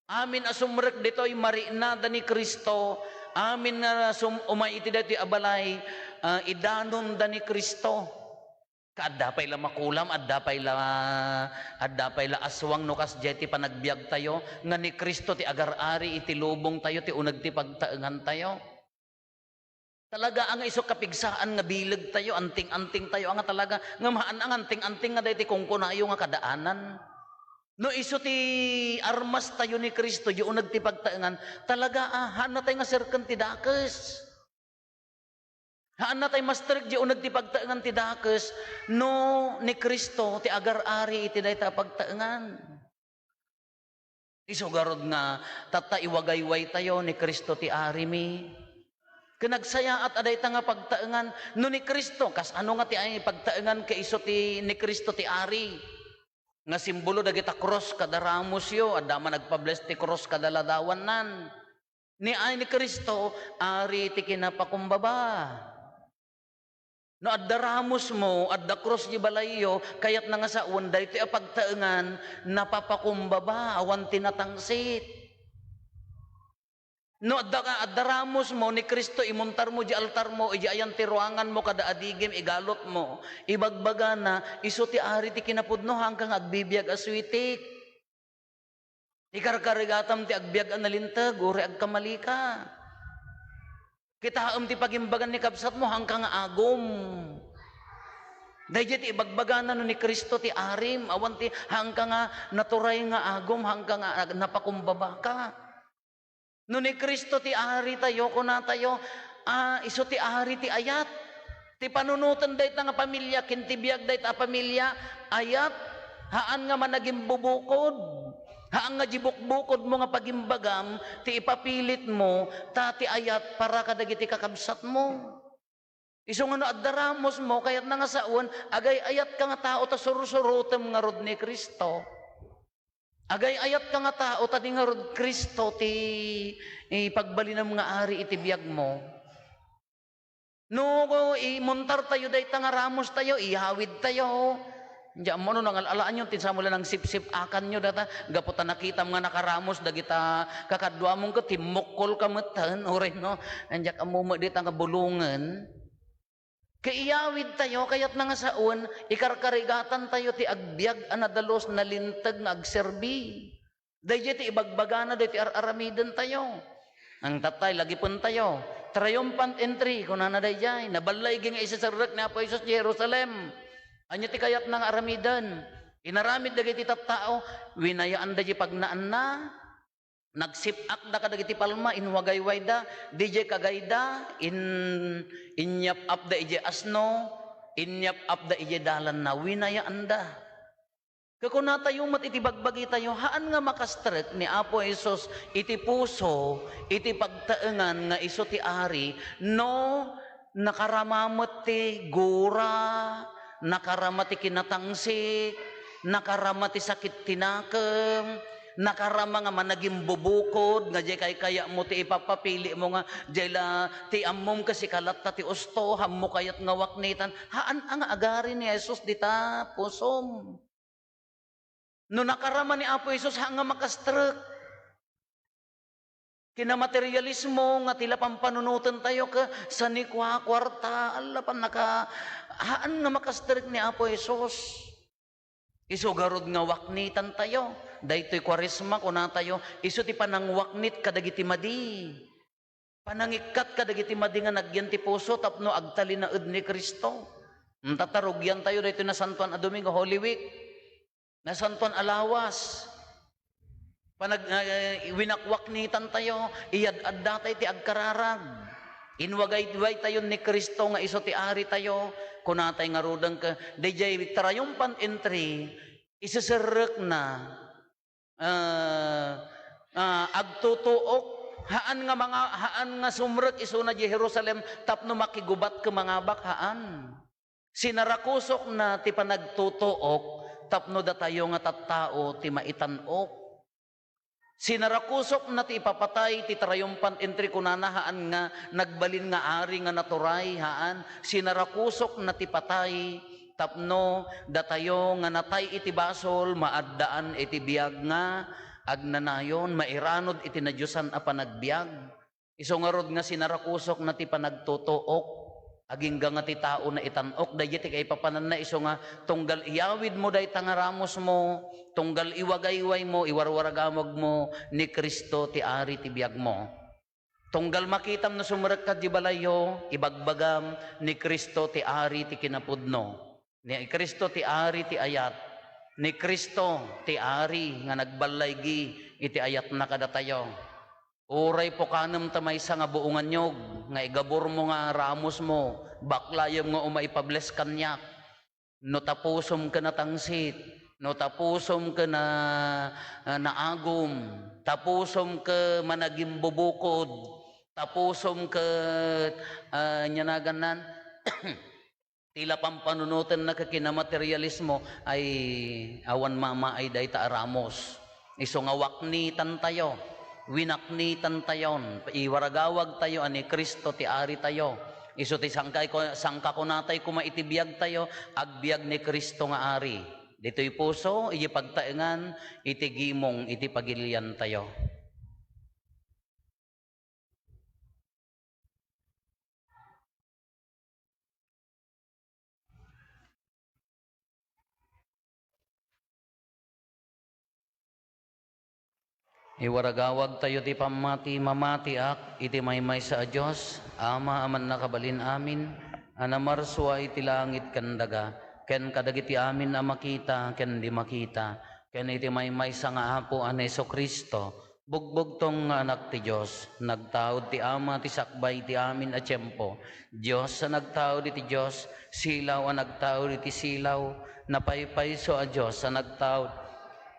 Amin a sumrek ditoy, mariknada ni Cristo. Amin nga sum-, umay iti daytoy a balay, ah, idanonda ni Cristo. Kaadda pay la makulam, adda pay la, adda pay la aswang no kasdiay ti panagbiagtayo, nga ni Cristo ti agar-ari iti lubongtayo, ti uneg ti pagtaengantayo. Talaga a nga isu kapigsaan nga bilegtayo, anting-antingtayo a nga talaga, ngem haan a nga anting-anting nga daytoy kunkunayo nga kadaanan. No isu ti armastayo ni Cristo, diay uneg ti pagtaengan, talaga a, haannatay nga serken ti dakes. Haannatay mastrek diay uneg ti pagtaengan ti dakes, no ni Cristo ti agar-ari iti dayta a pagtaengan. Isu garud nga, tatta, iwagaywaytayo ni Cristo ti Arimi. Ken nagsayaat a dayta nga pagtaengan, no ni Cristo, kasano nga ti ay pagtaengan ket isu ti ni Cristo ti Ari? Nga simbolo dagita krus kada ramosyo, adda man nagpables ti krus kada ladawannan. Ni ay ni Cristo, Ari ti kinapakumbaba. No adda ramosmo, adda krus diay balayyo, kayatna nga sawen, daytoy a pagtaengan, napapakumbaba, awan ti natangsit. No adda ka, adda ramosmo, ni Cristo imuntarmo diay altarmo, idiay ayan ti ruanganmo, kada adigim, igalutmo, ibagbagana, isu ti Ari ti kinapudno, haanka nga agbibiag a suitik. Ikarkarigatam ti agbiag a nalinteg, uray agkamalika. Kitaem ti pagimbagan ni kabsatmo, haanka nga agum. Daydiay ti ibagbagana no ni Cristo ti Arim, awan ti haanka nga naturay nga agum, haanka nga ag-, napakumbabaka. No ni Cristo ti Ari tayo, kunatayo, ah, isu ti Ari ti ayat. Ti panunoten dayta nga pamilia, ken ti biag dayta a pamilia, ayat, haan nga managimbubukod. Haan nga diay bukbukodmo nga pagimbagam, ti ipapilitmo, ta ti ayat para kadagiti kakabsatmo. Isu nga no adda ramosmo, kayatna nga sawen, agay-ayatka nga tao ta sursurotem ngarud ni Cristo. Agay-ayatka nga tao ta di ngarud Cristo ti, eh, pagbalinem nga ari iti biagmo. No imuntartayo dayta nga ramostayo, iyawidtayo. Diay ammo no nangal-alaanyo, ti sa mo la nagsipsip-akanyo data, gapu ta nakitam nga nakaramos dagita kakaduamon ket timmukkolka metten, uray no, diak ammo met dita nga bulongen. Ket iyawidtayo, kayatna nga sawen, ikarkarigatantayo ti agbiag a nadalus, nalinteg nga agserbi. Daydiay ti ibagbagana daytoy ar-aramidentayo. Ang tatay, lagipentayo. Triumphant entry, kunana daydiay. Naballigi nga iseserrek ni Apo Jesus ti Jerusalem. Ania ti kayatna nga aramiden? Inaramid dagiti tattao, winayaanda diay pagnaanna. Nagsip-akda kadagiti palma, inwagaywayda, didiay kagayda, in-, inyap-apda idiay asno, inyap-apda idiay dalanna, winayaanda. Kakunatayo met iti bagbagitayo, haan nga makastrek ni Apo Jesus iti puso, iti pagtaengan nga isu ti Ari, no Nakarama met ti gura, nakarama ti kinatangsik, nakarama ti sakit ti nakem, nakarama nga managimbubukod, nga diay kaykayatmo ti ipapapilimo nga diay la ti ammom kasika latta ti usto, ammo kayat nga waknitan. Haan a nga agari ni Jesus dita pusom. No nakarama ni Apo Jesus, haan nga makastrek. Kinamaterialismo nga ti la pampanunotentayo ket sanikuakuarta, alla pannaka-, haan nga makastrek ni Apo Jesus. Isu garud nga waknitantayo. Daytoy Kuaresma, kunatayo, isu ti panangwaknit kadagiti madi. Panangikkat kadagiti madi nga nagyan ti puso tapno agtalinaed ni Cristo. Enta ta rugiantayo daytoy Nasantoan a Domingo, Holy Week. Nasantoan a Lawas. Panag-, eh, winakwaknitantayo, iyad-addatay ti agkararag. Inwagaywaytayon ni Cristo nga isu ti Aritayo. Kunatay ngaruden ket, daydiay triumphant entry, iseserrekna, ah, ah, agtutuok. Haan nga manga-, haan nga sumrek isuna di Jerusalem tapno makigubat ket mangabak, haan. Sinarakusokna ti panagtutuok tapno datayo nga tattao ti maitan-ok. Sinarakusokna ti ipapatay ti triumphant entry, kunana, haan nga nagbalin nga ari nga naturay, haan. Sinarakusokna ti patay tapno datayo nga natay iti basol, maaddaan iti biag nga agnanayon, mairanod iti nadiosan a panagbiag. Isu ngarud nga sinarakusokna ti panagtutuok, agingga nga ti tao naitan-ok. Daydiay ti kaipapananna, isu nga tunggal iyawidmo dayta nga ramosmo, tunggal iwagaywaymo, iwarwaragawagmo ni Cristo ti Ari ti biagmo. Tunggal makitam no sumrekka di balayyo, ibagbagam ni Cristo ti Ari ti kinapudno. Ni Cristo ti Ari ti ayat. Ni Cristo ti Ari nga nagballaygi iti ayatna kadatayo. Uray pukanem ta maysa nga buongannyog nga igaburmo nga ramosmo, baklayem nga umay ipables kaniak. No tapusom ken natangsit, no tapusom ken na-, naagum, tapusom ken managimbubukod, tapusom ken, ah, ania nagannan, ti la pampanunotenna ket kinamaterialismo, ay awan mamaay dayta a ramos. Isu nga waknitantayo, winaknitantayon, iwaragawagtayo a ni Cristo ti Aritayo. Isu ti sangkay-, sangkakunatay koma iti biagtayo, agbiag ni Cristo nga Ari. Ditoy puso, iti pagtaengan, iti gimong, iti pagiliantayo. Iwaragawagtayo ti pammati. Mamatiak iti maymaysa a Dios, Ama a mannakabalin amin, a namarsua iti langit ken daga, ken kadagiti amin a makita ken di makita, ken iti maymaysa nga Apo a ni Jesu-Cristo, bugbugtong nga Anak ti Dios, nagtaud ti Ama ti sakbay ti amin a tiempo, Dios a nagtaud iti Dios, silaw a nagtaud iti silaw, napaypayso a Dios a nagtaud,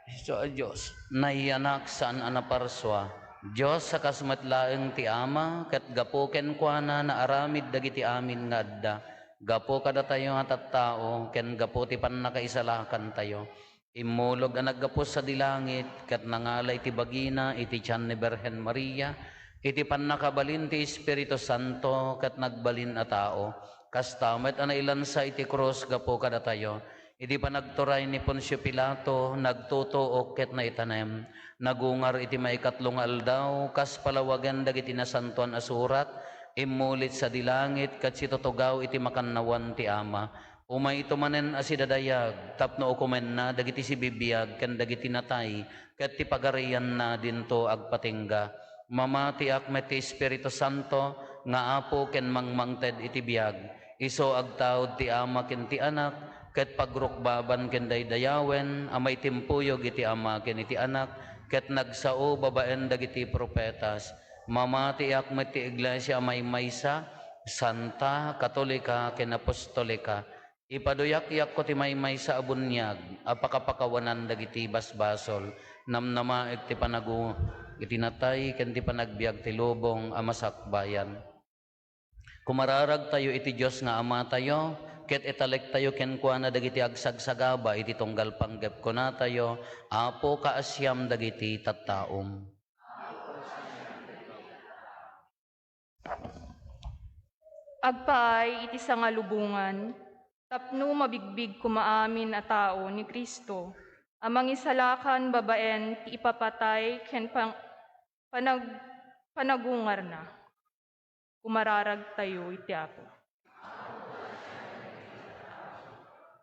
payso a Dios, nayanak saan a naparsua, Dios a kas met laeng ti Ama, ket gapu kenkuana naaramid dagiti amin nga adda, gapu kadatayo nga tattao, ken gapu ti pannakaisalakantayo. Immulog a naggapu sadi langit, ket nangala iti bagina iti tian ni Birhen Maria, iti pannakabalin ti Espiritu Santo, ket nagbalin a tao. Kasta met a nailansa iti krus gapu kadatayo. Iti panagturay ni Poncio Pilato, nagtutuok ket naitanem. Nagungar iti maikatlo nga aldaw, kas palawagen dagiti Nasantoan a Surat, immulit sadi langit, ket situtugaw iti makannawan ti Ama. Umayto manen a sidadayag tapno ukomenna dagiti sibibiag ken dagiti natay, ket ti pagarianna dinto agpatingga. Mamatiak met ti Espiritu Santo nga Apo ken mangmangted iti biag. Isu agtaud ti Ama ken ti Anak, ket pagrukbaban ken daydayawen a maitimpuyog iti Ama ken iti Anak, ket nagsao babaen dagiti profetas. Mamatiak met ti Iglesia a maymaysa, santa, katolika, ken apostolika. Ipaduyakyakko ti maymaysa a buniag a pakapakawanan dagiti basbasol, namnamaek ti panagu-, iti natay ken ti panagbiag ti lubong a masakbayan. Kumararagtayo iti Dios nga Amatayo, ket italektayo kenkuana dagiti agsagsagaba iti tunggal panggep, kunatayo, Apo, kaasiam dagiti tattaom. Agpaay iti sangalubongan, tapno mabigbig koma amin a tao ni Cristo a mangisalakan babaen ti ipapatay ken pang-, panag-, panagungarna. Kumararagtayo iti Apo.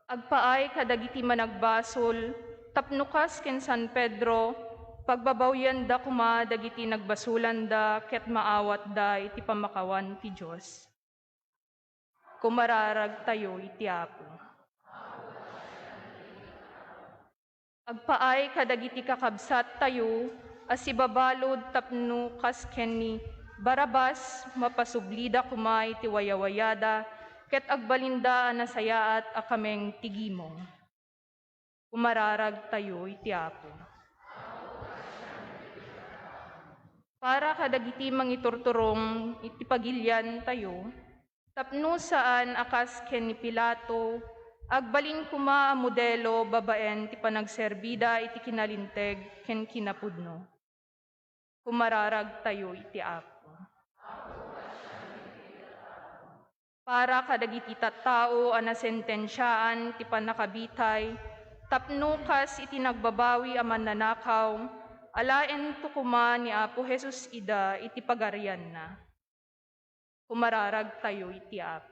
Agpaay kadagiti managbasol tapno kas ken San Pedro, pagbabawianda koma dagiti nagbasolanda ket maawatda iti pamakawan ti Dios. Kumararagtayo iti Apo. Agpaay kadagiti kakabsattayo a sibabalud tapno kas ken ni Barrabas, mapasublida koma iti wayawayada ket agbalinda a nasayaat a kameng ti gimong. Kumararagtayo iti Apo. Para kadagiti mangiturturong iti pagiliantayo, tapno saan a kas ken ni Pilato, agbalin koma a modelo babaen ti panagserbida iti kinalinteg ken kinapudno. Kumararagtayo iti Apo. Para kadagiti tattao a nasentensiaan ti pannakabitay, tapno kas iti nagbabawi a mannanakaw, alaento koma ni Apo Jesus ida iti pagarianna. Kumararagtayo iti Apo.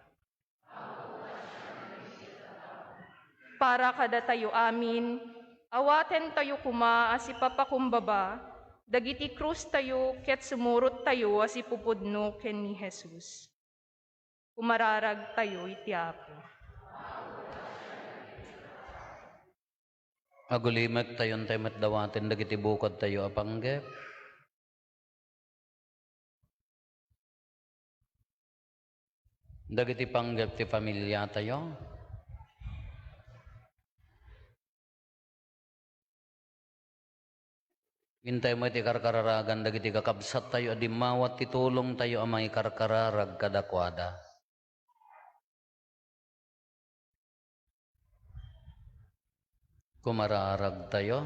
Para kadatayo amin, awatentayo koma a sipapakumbaba dagiti krustayo ket sumurottayo a sipupudno ken ni Jesus. Kumararagtayo iti Apo. Agulimektayon tayo met dawaten dagiti bukodtayo a panggep. Dagiti panggep ti familiatayo. Intay met ti karkararagan dagiti kakabsattayo a dimmawat ti tulongtayo a mangikarkararag kadakuada. Kumararagtayo.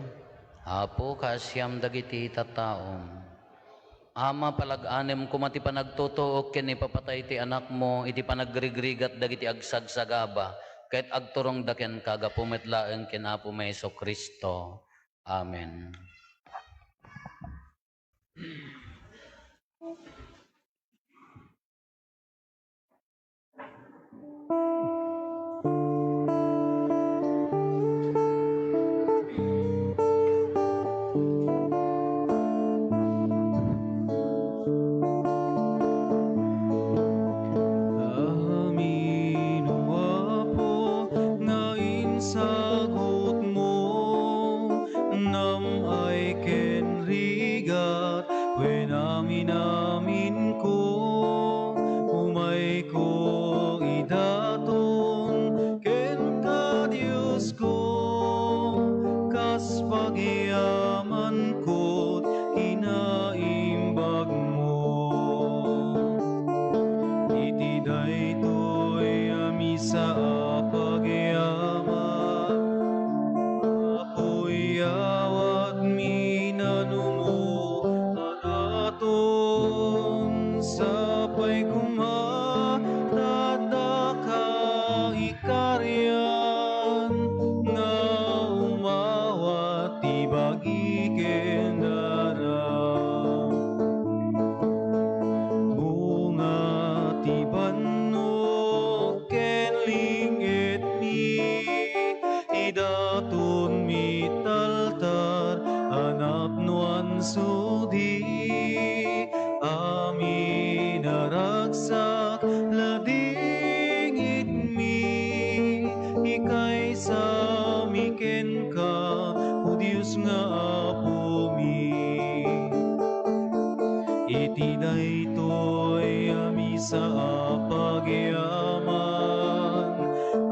Apo, kaasiam dagiti tattaom. Ama, palag-anem koma ti panagtutuok ken ipapatay ti Anakmo iti panagrigrigat dagiti agsagsagaba, ket agturongda kenka gapu met laeng ken Apomi Jesu-Cristo. Amen. Amin, O Apo, nga insagutmo, nam-ay ken rigat, wen amin-aminko, umayko idaton kenka, Diosko, kas pagyamanko kinaimbagmo. Iti daytoy a misa a pagyaman, Apo, iyawatmi nanumo a daton, sapay koma ta addaka ikarian nga umawat ti bagi ken daram. Bunga ti bannok ken ling-etmi, idatonmi ita altar a napnoan sudi. Amin a ragsak, ladingitmi, ikaysami kenka, O Dios nga Apomi. Iti daytoy a misa a pagyaman,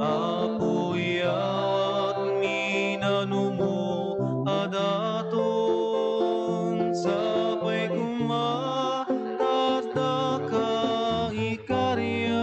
Apo, iyawatmi nanumo a daton, sapay koma ta addaka ikarian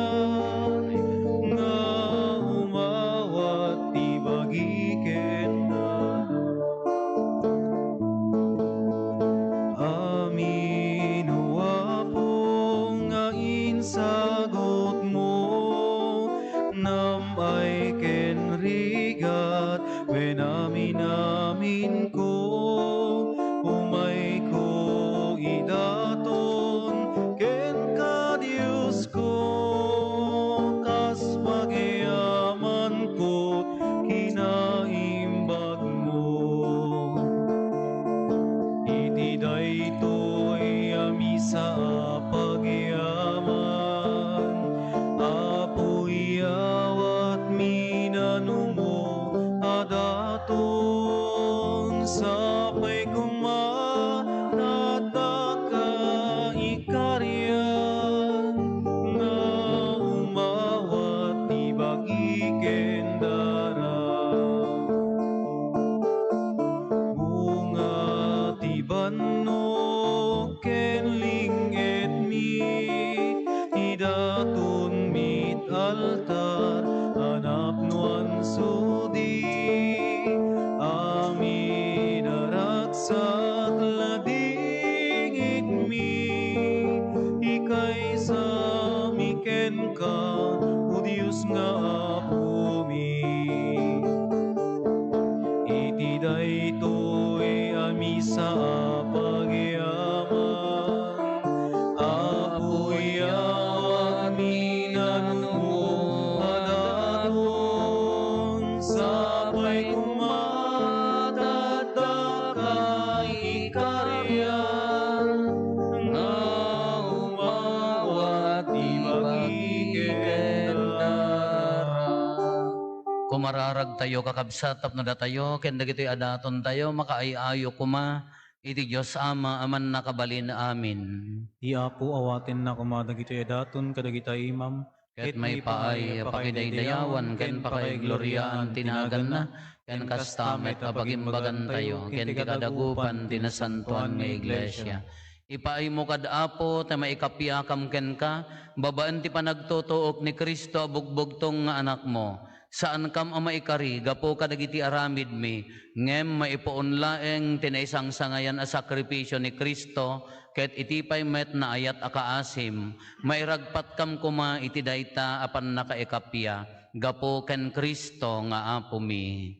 Daton mit altar a napnoan sudi, amin a ragsak ladingitmi, ikaysami kenka, O Dios nga Apomi. Iti daytoy a misa a pagyaman, Apo, iyawatmi nanmo a daton, sapay koma ta addaka iti karian, nga umawat ti bagi ken dara. Kumararagtayo, kakabsat, tapno datayo ken dagitoy a datontayo makaay-ayo koma iti Dios Ama a Mannakabalin. Amin. Ti Apo awatenna koma dagitoy a daton kadagita imam, ket maipaay a pakidaydayawan ken pakaigloriaan ti naganna, ken kasta met a pagimbagantayo ken ti kadagupan ti nasantoan nga iglesia. Ipaaymo kad, Apo, ta maikapiakam kenka babaen ti panagtutuok ni Cristo a bugbugtong nga Anakmo. Saankam a maikari gapu kadagiti aramidmi, ngem maipuon laeng ti naisangsangayan a sakripisio ni Cristo, ket iti pay met naayat a kaasim, mairagpatkam koma iti dayta a pannakaikapia gapu ken Cristo nga Apomi.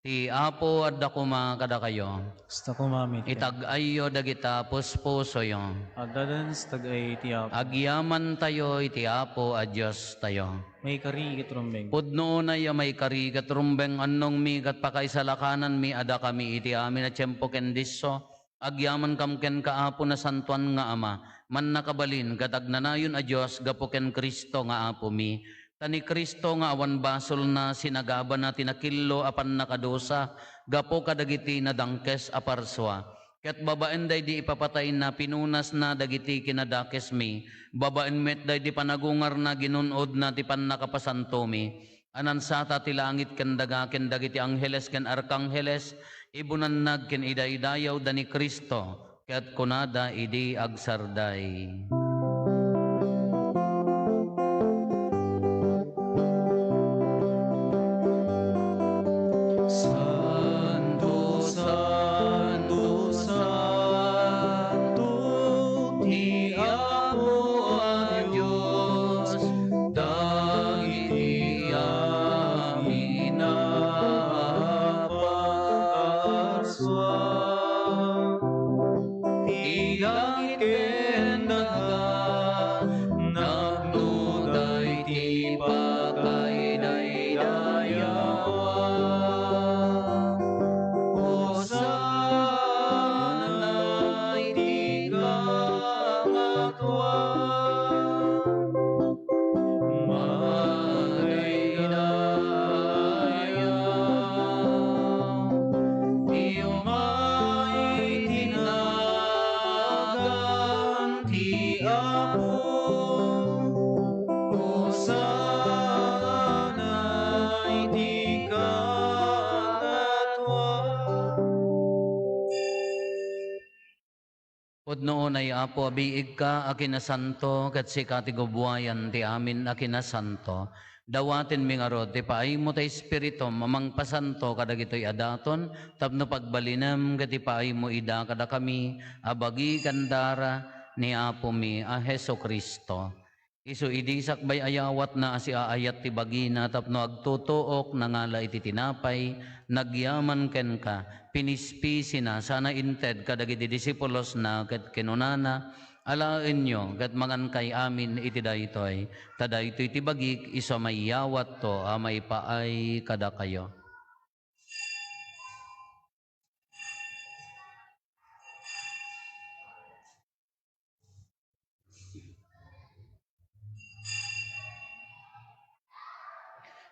Ti Apo adda koma kadakayo. Kasta koma met. Itag-ayyo dagita puspusoyo. Adda den sa tag-ay ti Apo. Agyamantayo iti Apo a Diostayo. Maikari ket rumbeng. Pudno unay a maikari ket rumbeng, annongmi ket pakaisalakananmi a dakami iti amin a tiempo ken disso. Agyamankam kenka, Apo, nasantoan nga Ama, mannakabalin ket agnanayon a Dios gapu ken Cristo nga Apomi. Ta ni Cristo nga awan basolna sinagabana ti nakillo a pannakadusa gapu kadagiti nadangkes a parsua. Ket babaen daydi ipapatayna, pinunasna dagiti kinadakesmi, babaen met daydi panagungarna, ginun-odna ti pannakapasantomi. A nansata ti langit ken daga ken dagiti angheles ken arkangheles, ibunannag ken idaydayawda ni Cristo, ket kunada idi agsarday: Santo, santo, santo ti Apo a Dios, dagiti amin a parsua. Ti langit ken daga, napnoda iti pakaidaydayawan. Hosanna iti kangatoan. Madaydayaw ti umay ti nagan ti Apo. Hosanna iti kangatoan. Pudno unay, Apo, a biigka a kinasanto, ket sika ti gubuayan ti amin a kinasanto. Dawatenmi ngarud ti paaymo ta Espiritum a mangpasanto kadagitoy a daton tapno pagbalinem ket ipaaymo ida kadakami a bagi ken dara ni Apomi a Jesu-Cristo. Isu idi sakbay a yawatna a siaayat ti bagina tapno agtutuok, nangala iti tinapay, nagyaman kenka, pinispisina, sana inted kadagiti disipulosna ket kinunana: Alaenyo ket mangankay amin iti daytoy, ta daytoy ti bagik isu a maiyawatto a maipaay kadakayo.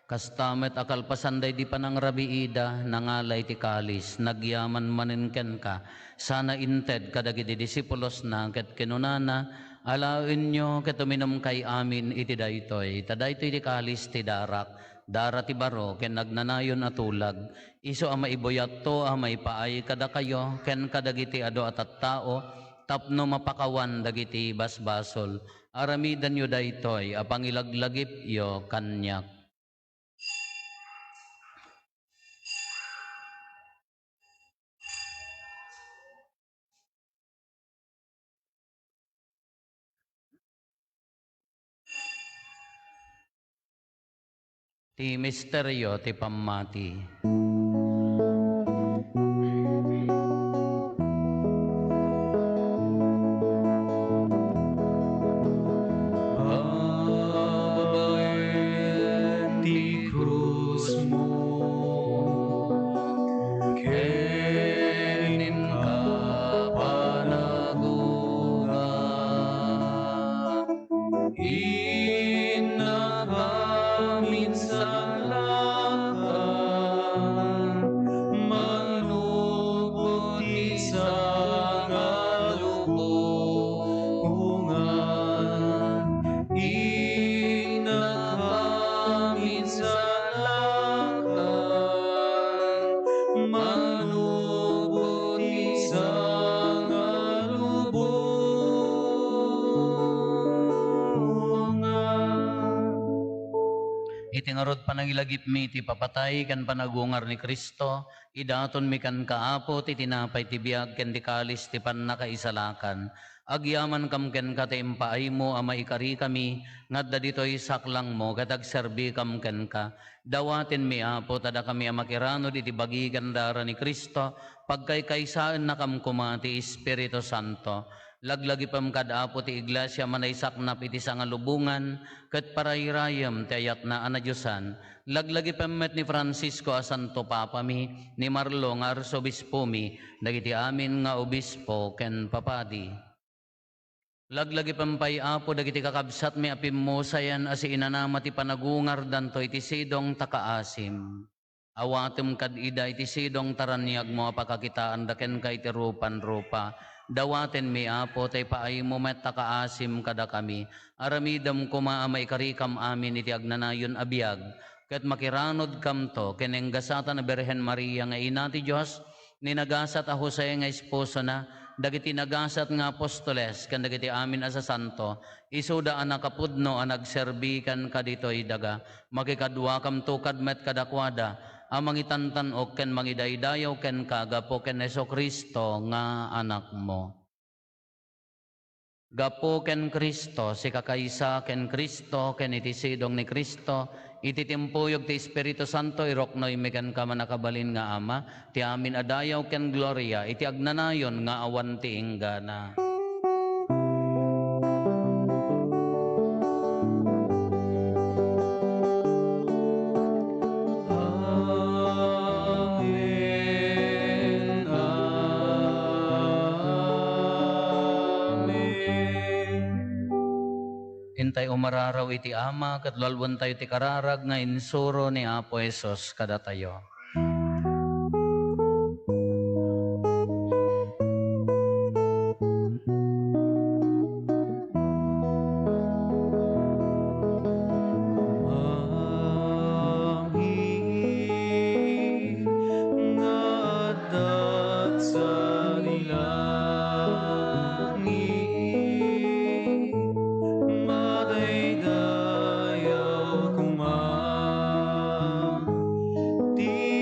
Kasta met a kalpasan daydi panangrabiida, nangala iti kalis, nagyaman manen kenka, sana inted kadagiti disipulosna, ket kinunana: Alaenyo ket uminumkay amin iti daytoy, ta daytoy ti kalis ti darak, dara ti baro ken agnanayon a tulag, isu a maibuyatto a maipaay kadakayo ken kadagiti adu a tattao tapno mapakawan dagiti basbasol. Aramidenyo daytoy a pangilaglagipyo kaniak. Ti misterio ti pammati. Babaen ti krusmo ken inka panagungar. Innaka minsalakan, manubot ti sangalubongan. Innaka minsalakan, manubot ti sangalubongan. Iti ngarud panangilagipmi ti papatay ken panagungar ni Cristo, idatonmi kenka, Apo, ti tinapay ti biag ken ti kalis ti pannakaisalakan. Agyamankam kenka ta impaaymo a maikarikami nga adda ditoy saklangmo ket agserbikam kenka. Dawatenmi, Apo, ta dakami a makiranud iti bagi ken dara ni Cristo, pagkaykaysaennakam koma ti Espiritu Santo. Laglagipem kad, Apo, ti iglesia a manaisaknap iti sangalubongan ket parayrayem ti ayatna a nadiosan. Laglagipem met ni Francisco a Santo Papami, ni Marlo nga Arsobispomi, dagiti amin nga obispo ken papadi. Laglagipem pay, Apo, dagiti kakabsatmi a pimmusayan a siinanama ti panagungardanto iti sidong ta kaasim. Awatem kad ida iti sidong ta raniagmo a pakakitaanda kenka iti rupan-rupa. Dawatenmi, Apo, ta ipaaymo met ta kaasim kadakami. Aramidem koma a maikarikam amin iti agnanayon a biag, ket makiranudkamto ken ni gasatan a Birhen Maria nga Ina ti Dios, ni nagasat a Jose nga esposona, dagiti nagasat nga apostoles, ken dagiti amin a sasanto, isuda a nakapudno a nagserbi kenka ditoy daga. Makikaduakamto kad met kadakuada a mangitantan-ok ken mangidaydayaw kenka gapu ken Jesu-Cristo nga Anakmo. Gapu ken Cristo, sikakaysa ken Cristo, ken iti sidong ni Cristo, iti timpuyog ti Espiritu Santo, iruknoymi kenka, mannakabalin nga Ama, ti amin a dayaw ken gloria iti agnanayon nga awan ti inggana. Amen. Amen. Intay umararaw iti Ama, ket lalwentayo ti kararag nga insuro ni Apo Jesus kadatayo. Amin nga adda sadi langit, madaydayaw koma ti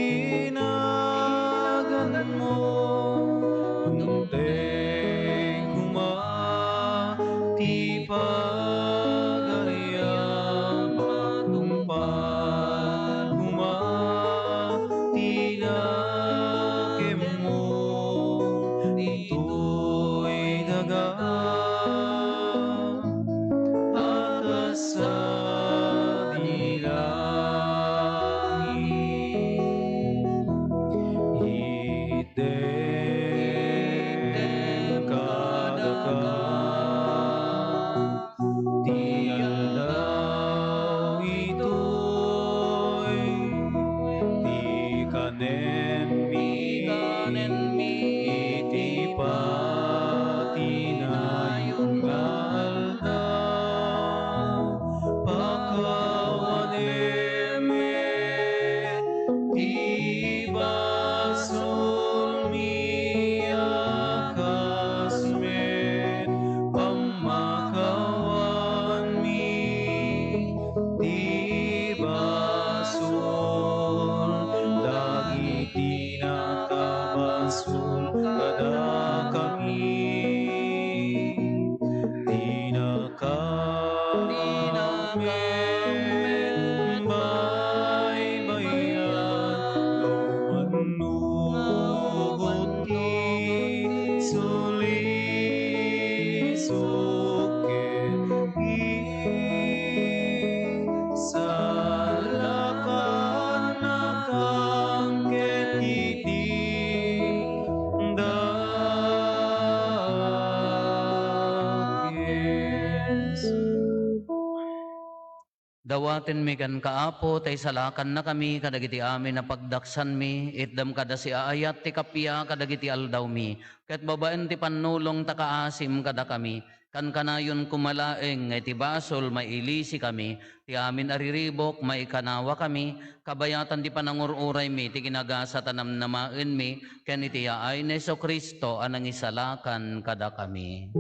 Dawatenmi kenka, Apo, ta isalakannakami kadagiti amin a pagdaksanmi, itdem kada siaayat ti kappia kadagiti aldawmi, ket babaen ti pannulong ta kaasim kadakami. Kankanayon koma laeng nga iti basol, mailisikami, ti amin a riribuk, maikanawakami, kabayatan ti panangur-uraymi, ti ginagasat a namnamaenmi, ken iti yaay ni Jesu-Cristo a nangisalakan kadakami.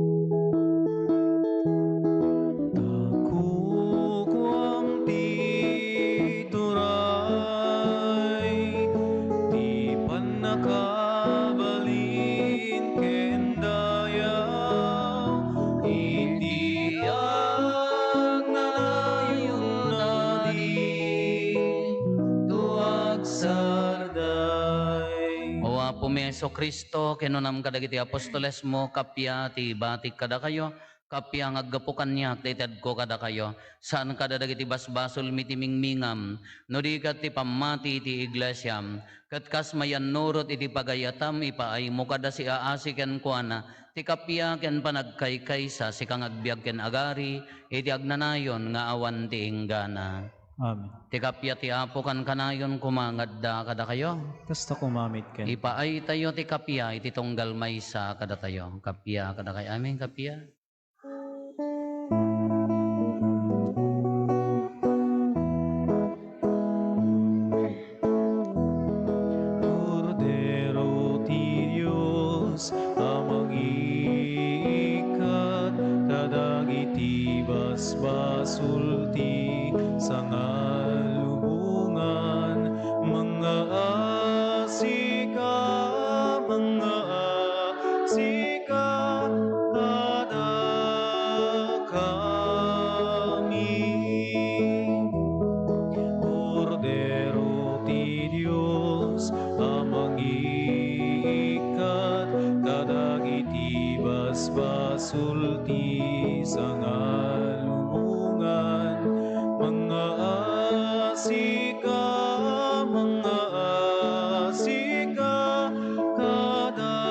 Kukuam ti turay, ti pannakabalin ken dayaw, iti agnanayon a di to agsarday. O Apomi Jesu-Cristo, kinunam kadagiti apostolesmo, kappia ti ibatik kadakayo, kappia nga aggapu kaniak ti itedko kadakayo. Saan kada dagiti basbasolmi ti mingmingam, no di ket ti pammati iti iglesiam. Ket kas mayannurot iti pagayatam, ipaaymo kada siaasi kenkuana ti kappia ken panagkaykaysa, sika nga agbiag ken agari iti agnanayon nga awan ti inggana. Amen. Ti kappia ti Apo kankanayon koma nga adda kadakayo. Kasta koma met ken. Ipaaytayo ti kappia iti tunggal maysa kadatayo. Kappia kadakayo. Amen. Kappia. Kordero ti Dios a mangiikkat kadagiti basbasol ti sangalubongan, mangngaasi ka, mangngaasi ka kadakami. Kordero ti Dios a mangiikkat kadagiti basbasol ti sangalubongan, mangngaasi ka, mangngaasi ka kadakami.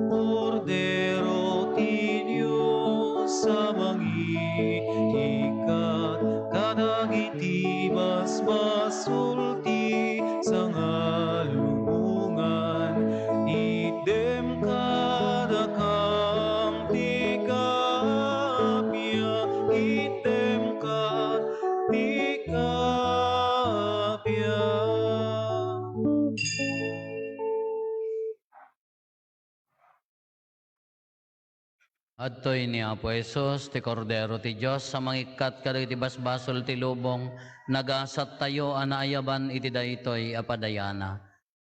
Kordero ti Dios a mangiikkat kadagiti basbasol ti sangalubongan, itdem kadakam ti kappia, itdem ka ti kappia. Adtoy ni Apo Jesus, ti Kordero ti Dios a mangikkat kadagiti basbasol ti lubong, nagasattayo a naayaban iti daytoy a padayana.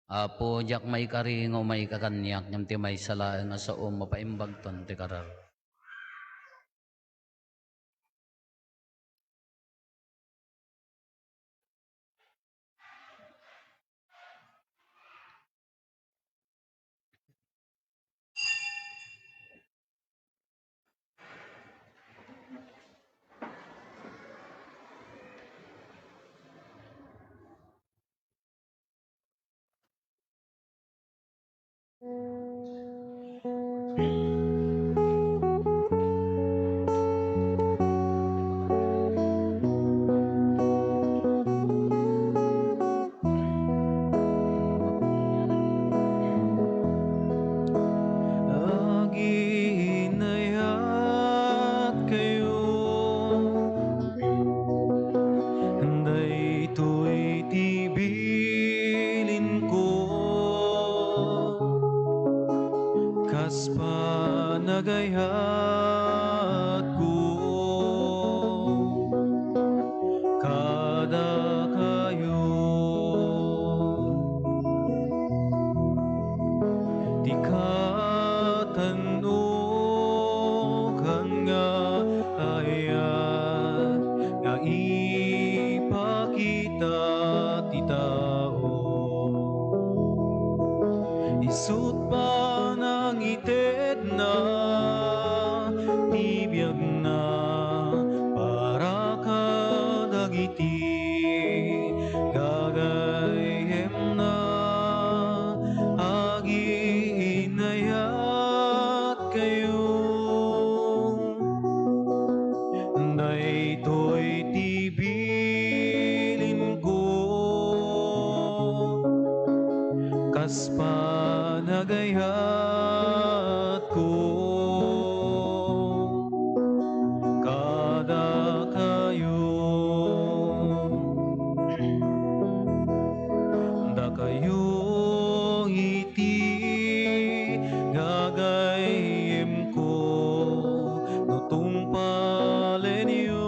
Apo, diak maikari nga umayka kaniak ngem ti maysa laeng a saom mapaimbagton ti kararua. Aginayat kayo. Daytoy ti bilinko, kas panagayatko kadakayo. Ti katannukan nga ayat nga ipakita ti tao. Isut' panangitedna ti biagna para kadagiti gagayyemna. Aginayat kayo. Gagayyemko, no tungpalenyo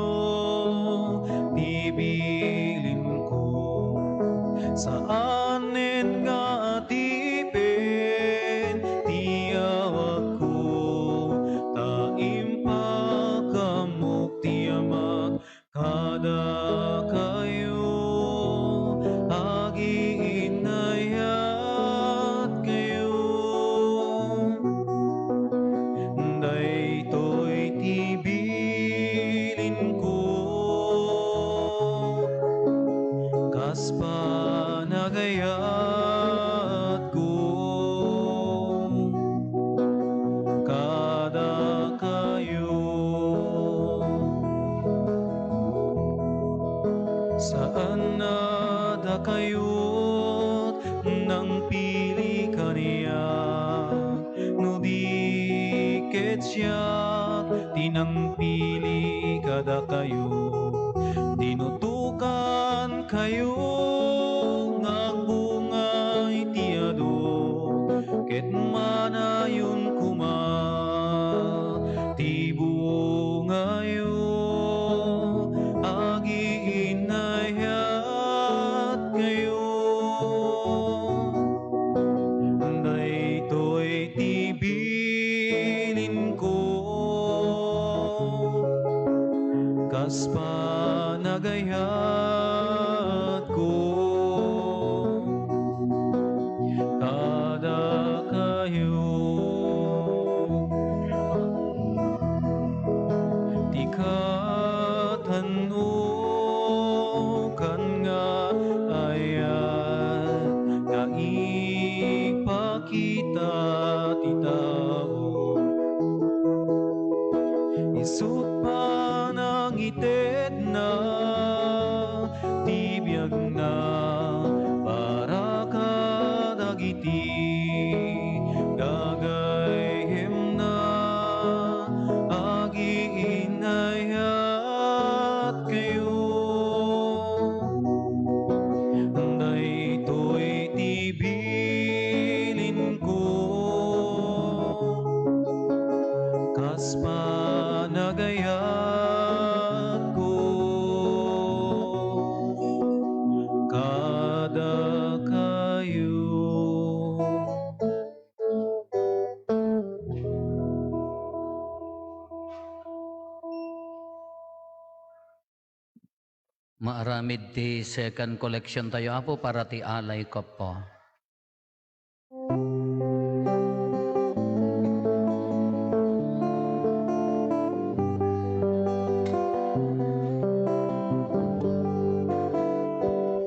ti bilinko, saanen nga adipen ti awagko, ta impakaamok ti Amak kadakayo, agiinnayatkayo. Daytoy ti bilinko, kas panagayatko kadakayo. Saan a dakayo ti nangpili kaniak, no di ket siak ti nangpili kadakayo. Dinutokankayo nga agbunga iti adu, ket manayon koma ti bungayo, agiinnayatkayo. Daytoy ti bilinko, kas panagayatko kadakayo. Ti katannukan nga ayat nga ipakita ti tao, isu panangitedna ti biagna para kadagiti gagayyemna, agiinnayatkayo. Daytoy ti bilinko, kas panagayatko kadakayo. Maaramid ti second collection tayo, Apo, para ti alay, Apo.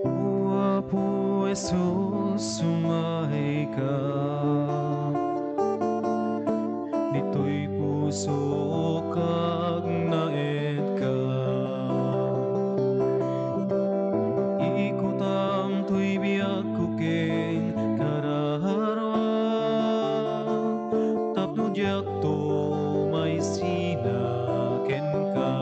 O Apo Jesus, umayka. Ditoy pusok agnaedka. Ikutam toy biagko ken kararua, tapno diakto maisina kenka.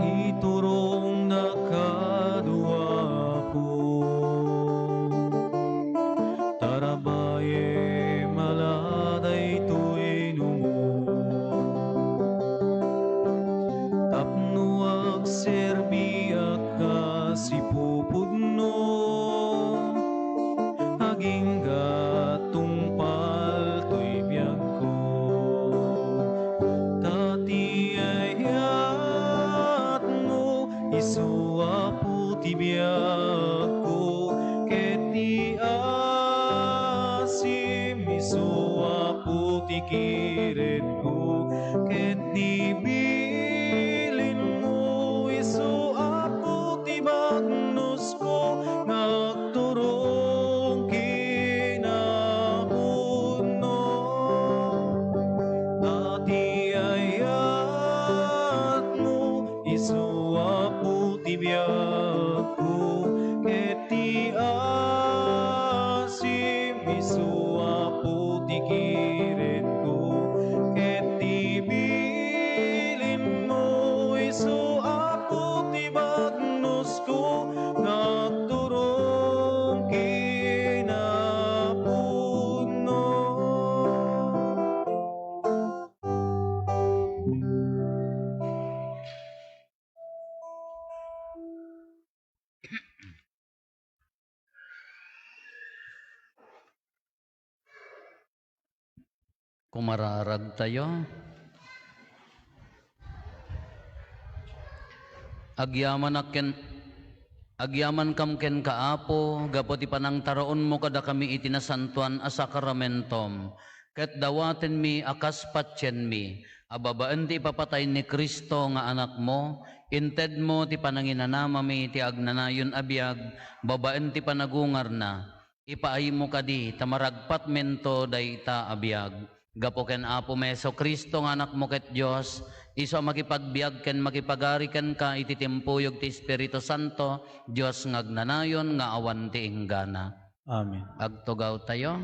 Iturongnak kano, Apo. Tarabayem a la daytoy numo, tapno agserbiak kas ipupudno, agingga tungpal toy biagko. Ta ti ayatmo isu, Apo, ti biagko, ket ti asim isu, Apo, ti kiredko, ket ti bilinmo isu, Apo, ti bagnosko nga agturong kinapudno. Ta ti ayatmo isu, Apo, ti biagko, ket ti asim isu, Apo, ti kiredko, Umararagtayo. Agyamanak ken, agyamankam kenka, Apo, gapu ti panangtaraonmo kadakami iti nasantoan a sakramentom, ket dawatenmi a kas patienmi a babaen ti ipapatay ni Cristo nga Anakmo, intedmo ti pananginanamami ti agnanayon a biag babaen ti panagungarna. Ipaaymo kadi ta maragpatmento dayta a biag. Gapu ken Apomi Jesu-Cristo nga Anakmo ket Dios, isu a makipagbiag ken makipagari kenka iti timpuyog ti Espiritu Santo, Dios nga agnanayon nga awan ti inggana. Amen. Agtugawtayo.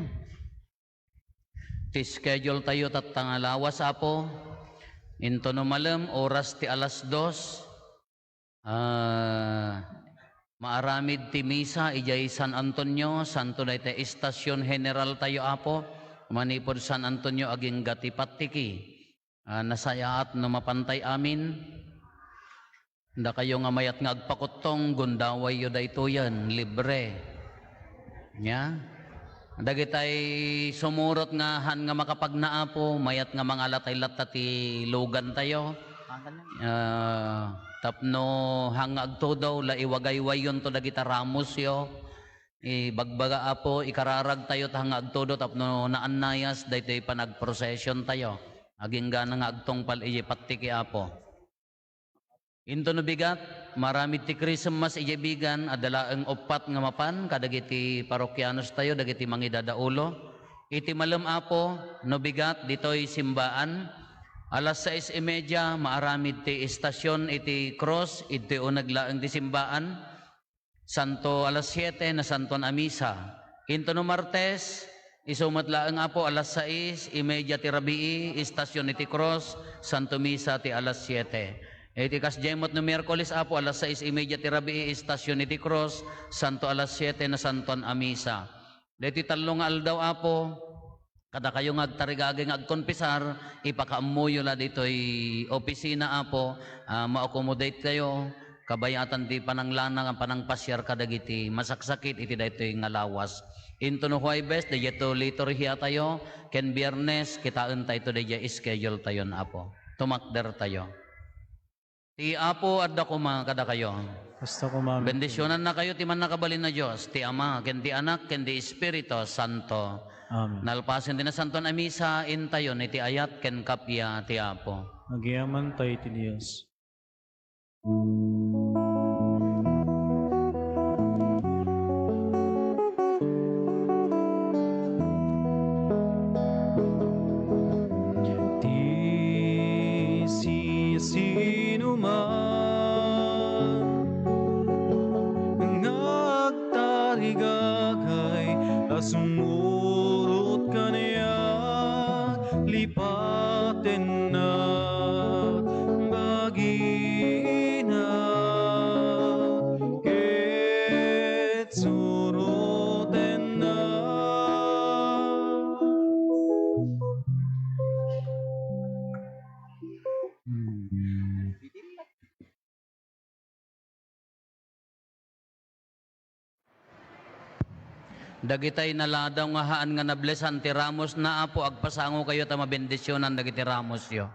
Ti schedule tayo tatta nga lawas, Apo. Into no malem, oras ti alas dos. Ah, maaramid ti misa idiay San Antonio, santo dayta estasion general tayo, Apo. Manipud San Antonio, agingga ti pattiki. Ah, nasayaat no mapantay amin. Dakayo nga mayat nga agpakuttong, gundawayyo daytoyen, libre. Nya? Dagitay sumurot nga han nga makapagna, Apo, mayat nga mangalatay latta ti lugan tayo. Ah, tapno han nga agtudo, la iwagaywayonto dagita ramosyo. Ibagbaga, Apo, ikararag tayo ta han nga agtudo tapno naannayas daytoy panagprocession tayo. Aginggana nga agtungpal iti pattiki, Apo. Into no bigat, maaramid ti Christmas idiay bigan, adda laeng uppat nga mapan kadagiti parokianos tayo, dagiti mangidadaulo. Iti malem, Apo, no bigat, ditoy simbaan, alas sais y media, maaramid ti estasion iti krus, idtoy uneg laeng ti simbaan. Santo alas siete, nasantuan a misa. Into no Martes, isu met laeng, Apo, alas sais y media ti rabii, estasion iti krus, Santo Misa ti alas siete. Iti kasdiay met no Miyerkules, Apo, alas sais y media ti rabii, estasion iti krus, Santo alas siete, nasantuan a misa. Daytoy tallo nga aldaw, Apo, kadakayo nga agtarigagay nga agkonpisar, ipakaammoyo la ditoy opisina, Apo, a ma-accommodate tayo, kabayatan ti pananglana nga panangpasiar kadagiti masaksakit iti daytoy nga lawas. Into no Huwebes, daytoy liturhia tayo, ken Biernes, kitaen tayo daydiay schedule tayon, Apo. Tumakder tayo. Ti Apo adda koma kadakayo. Kasta koma. Bendisionannakayo ti Mannakabalin a Dios, ti Ama, ken ti Anak, ken ti Espiritu Santo. Amen. Nalpasen ti Nasantoan a Misa, intayon iti ayat ken kappia ti Apo. Agyaman tayo iti Dios. Ti siasinoman nga agtarigagay a sumurot kaniak, lipatennak bagina ket surotennak. Dagitay naladaw nga haan nga nablesan ti ramosna, Apo, agpasangokayo ta mabendisionan dagiti ramosyo.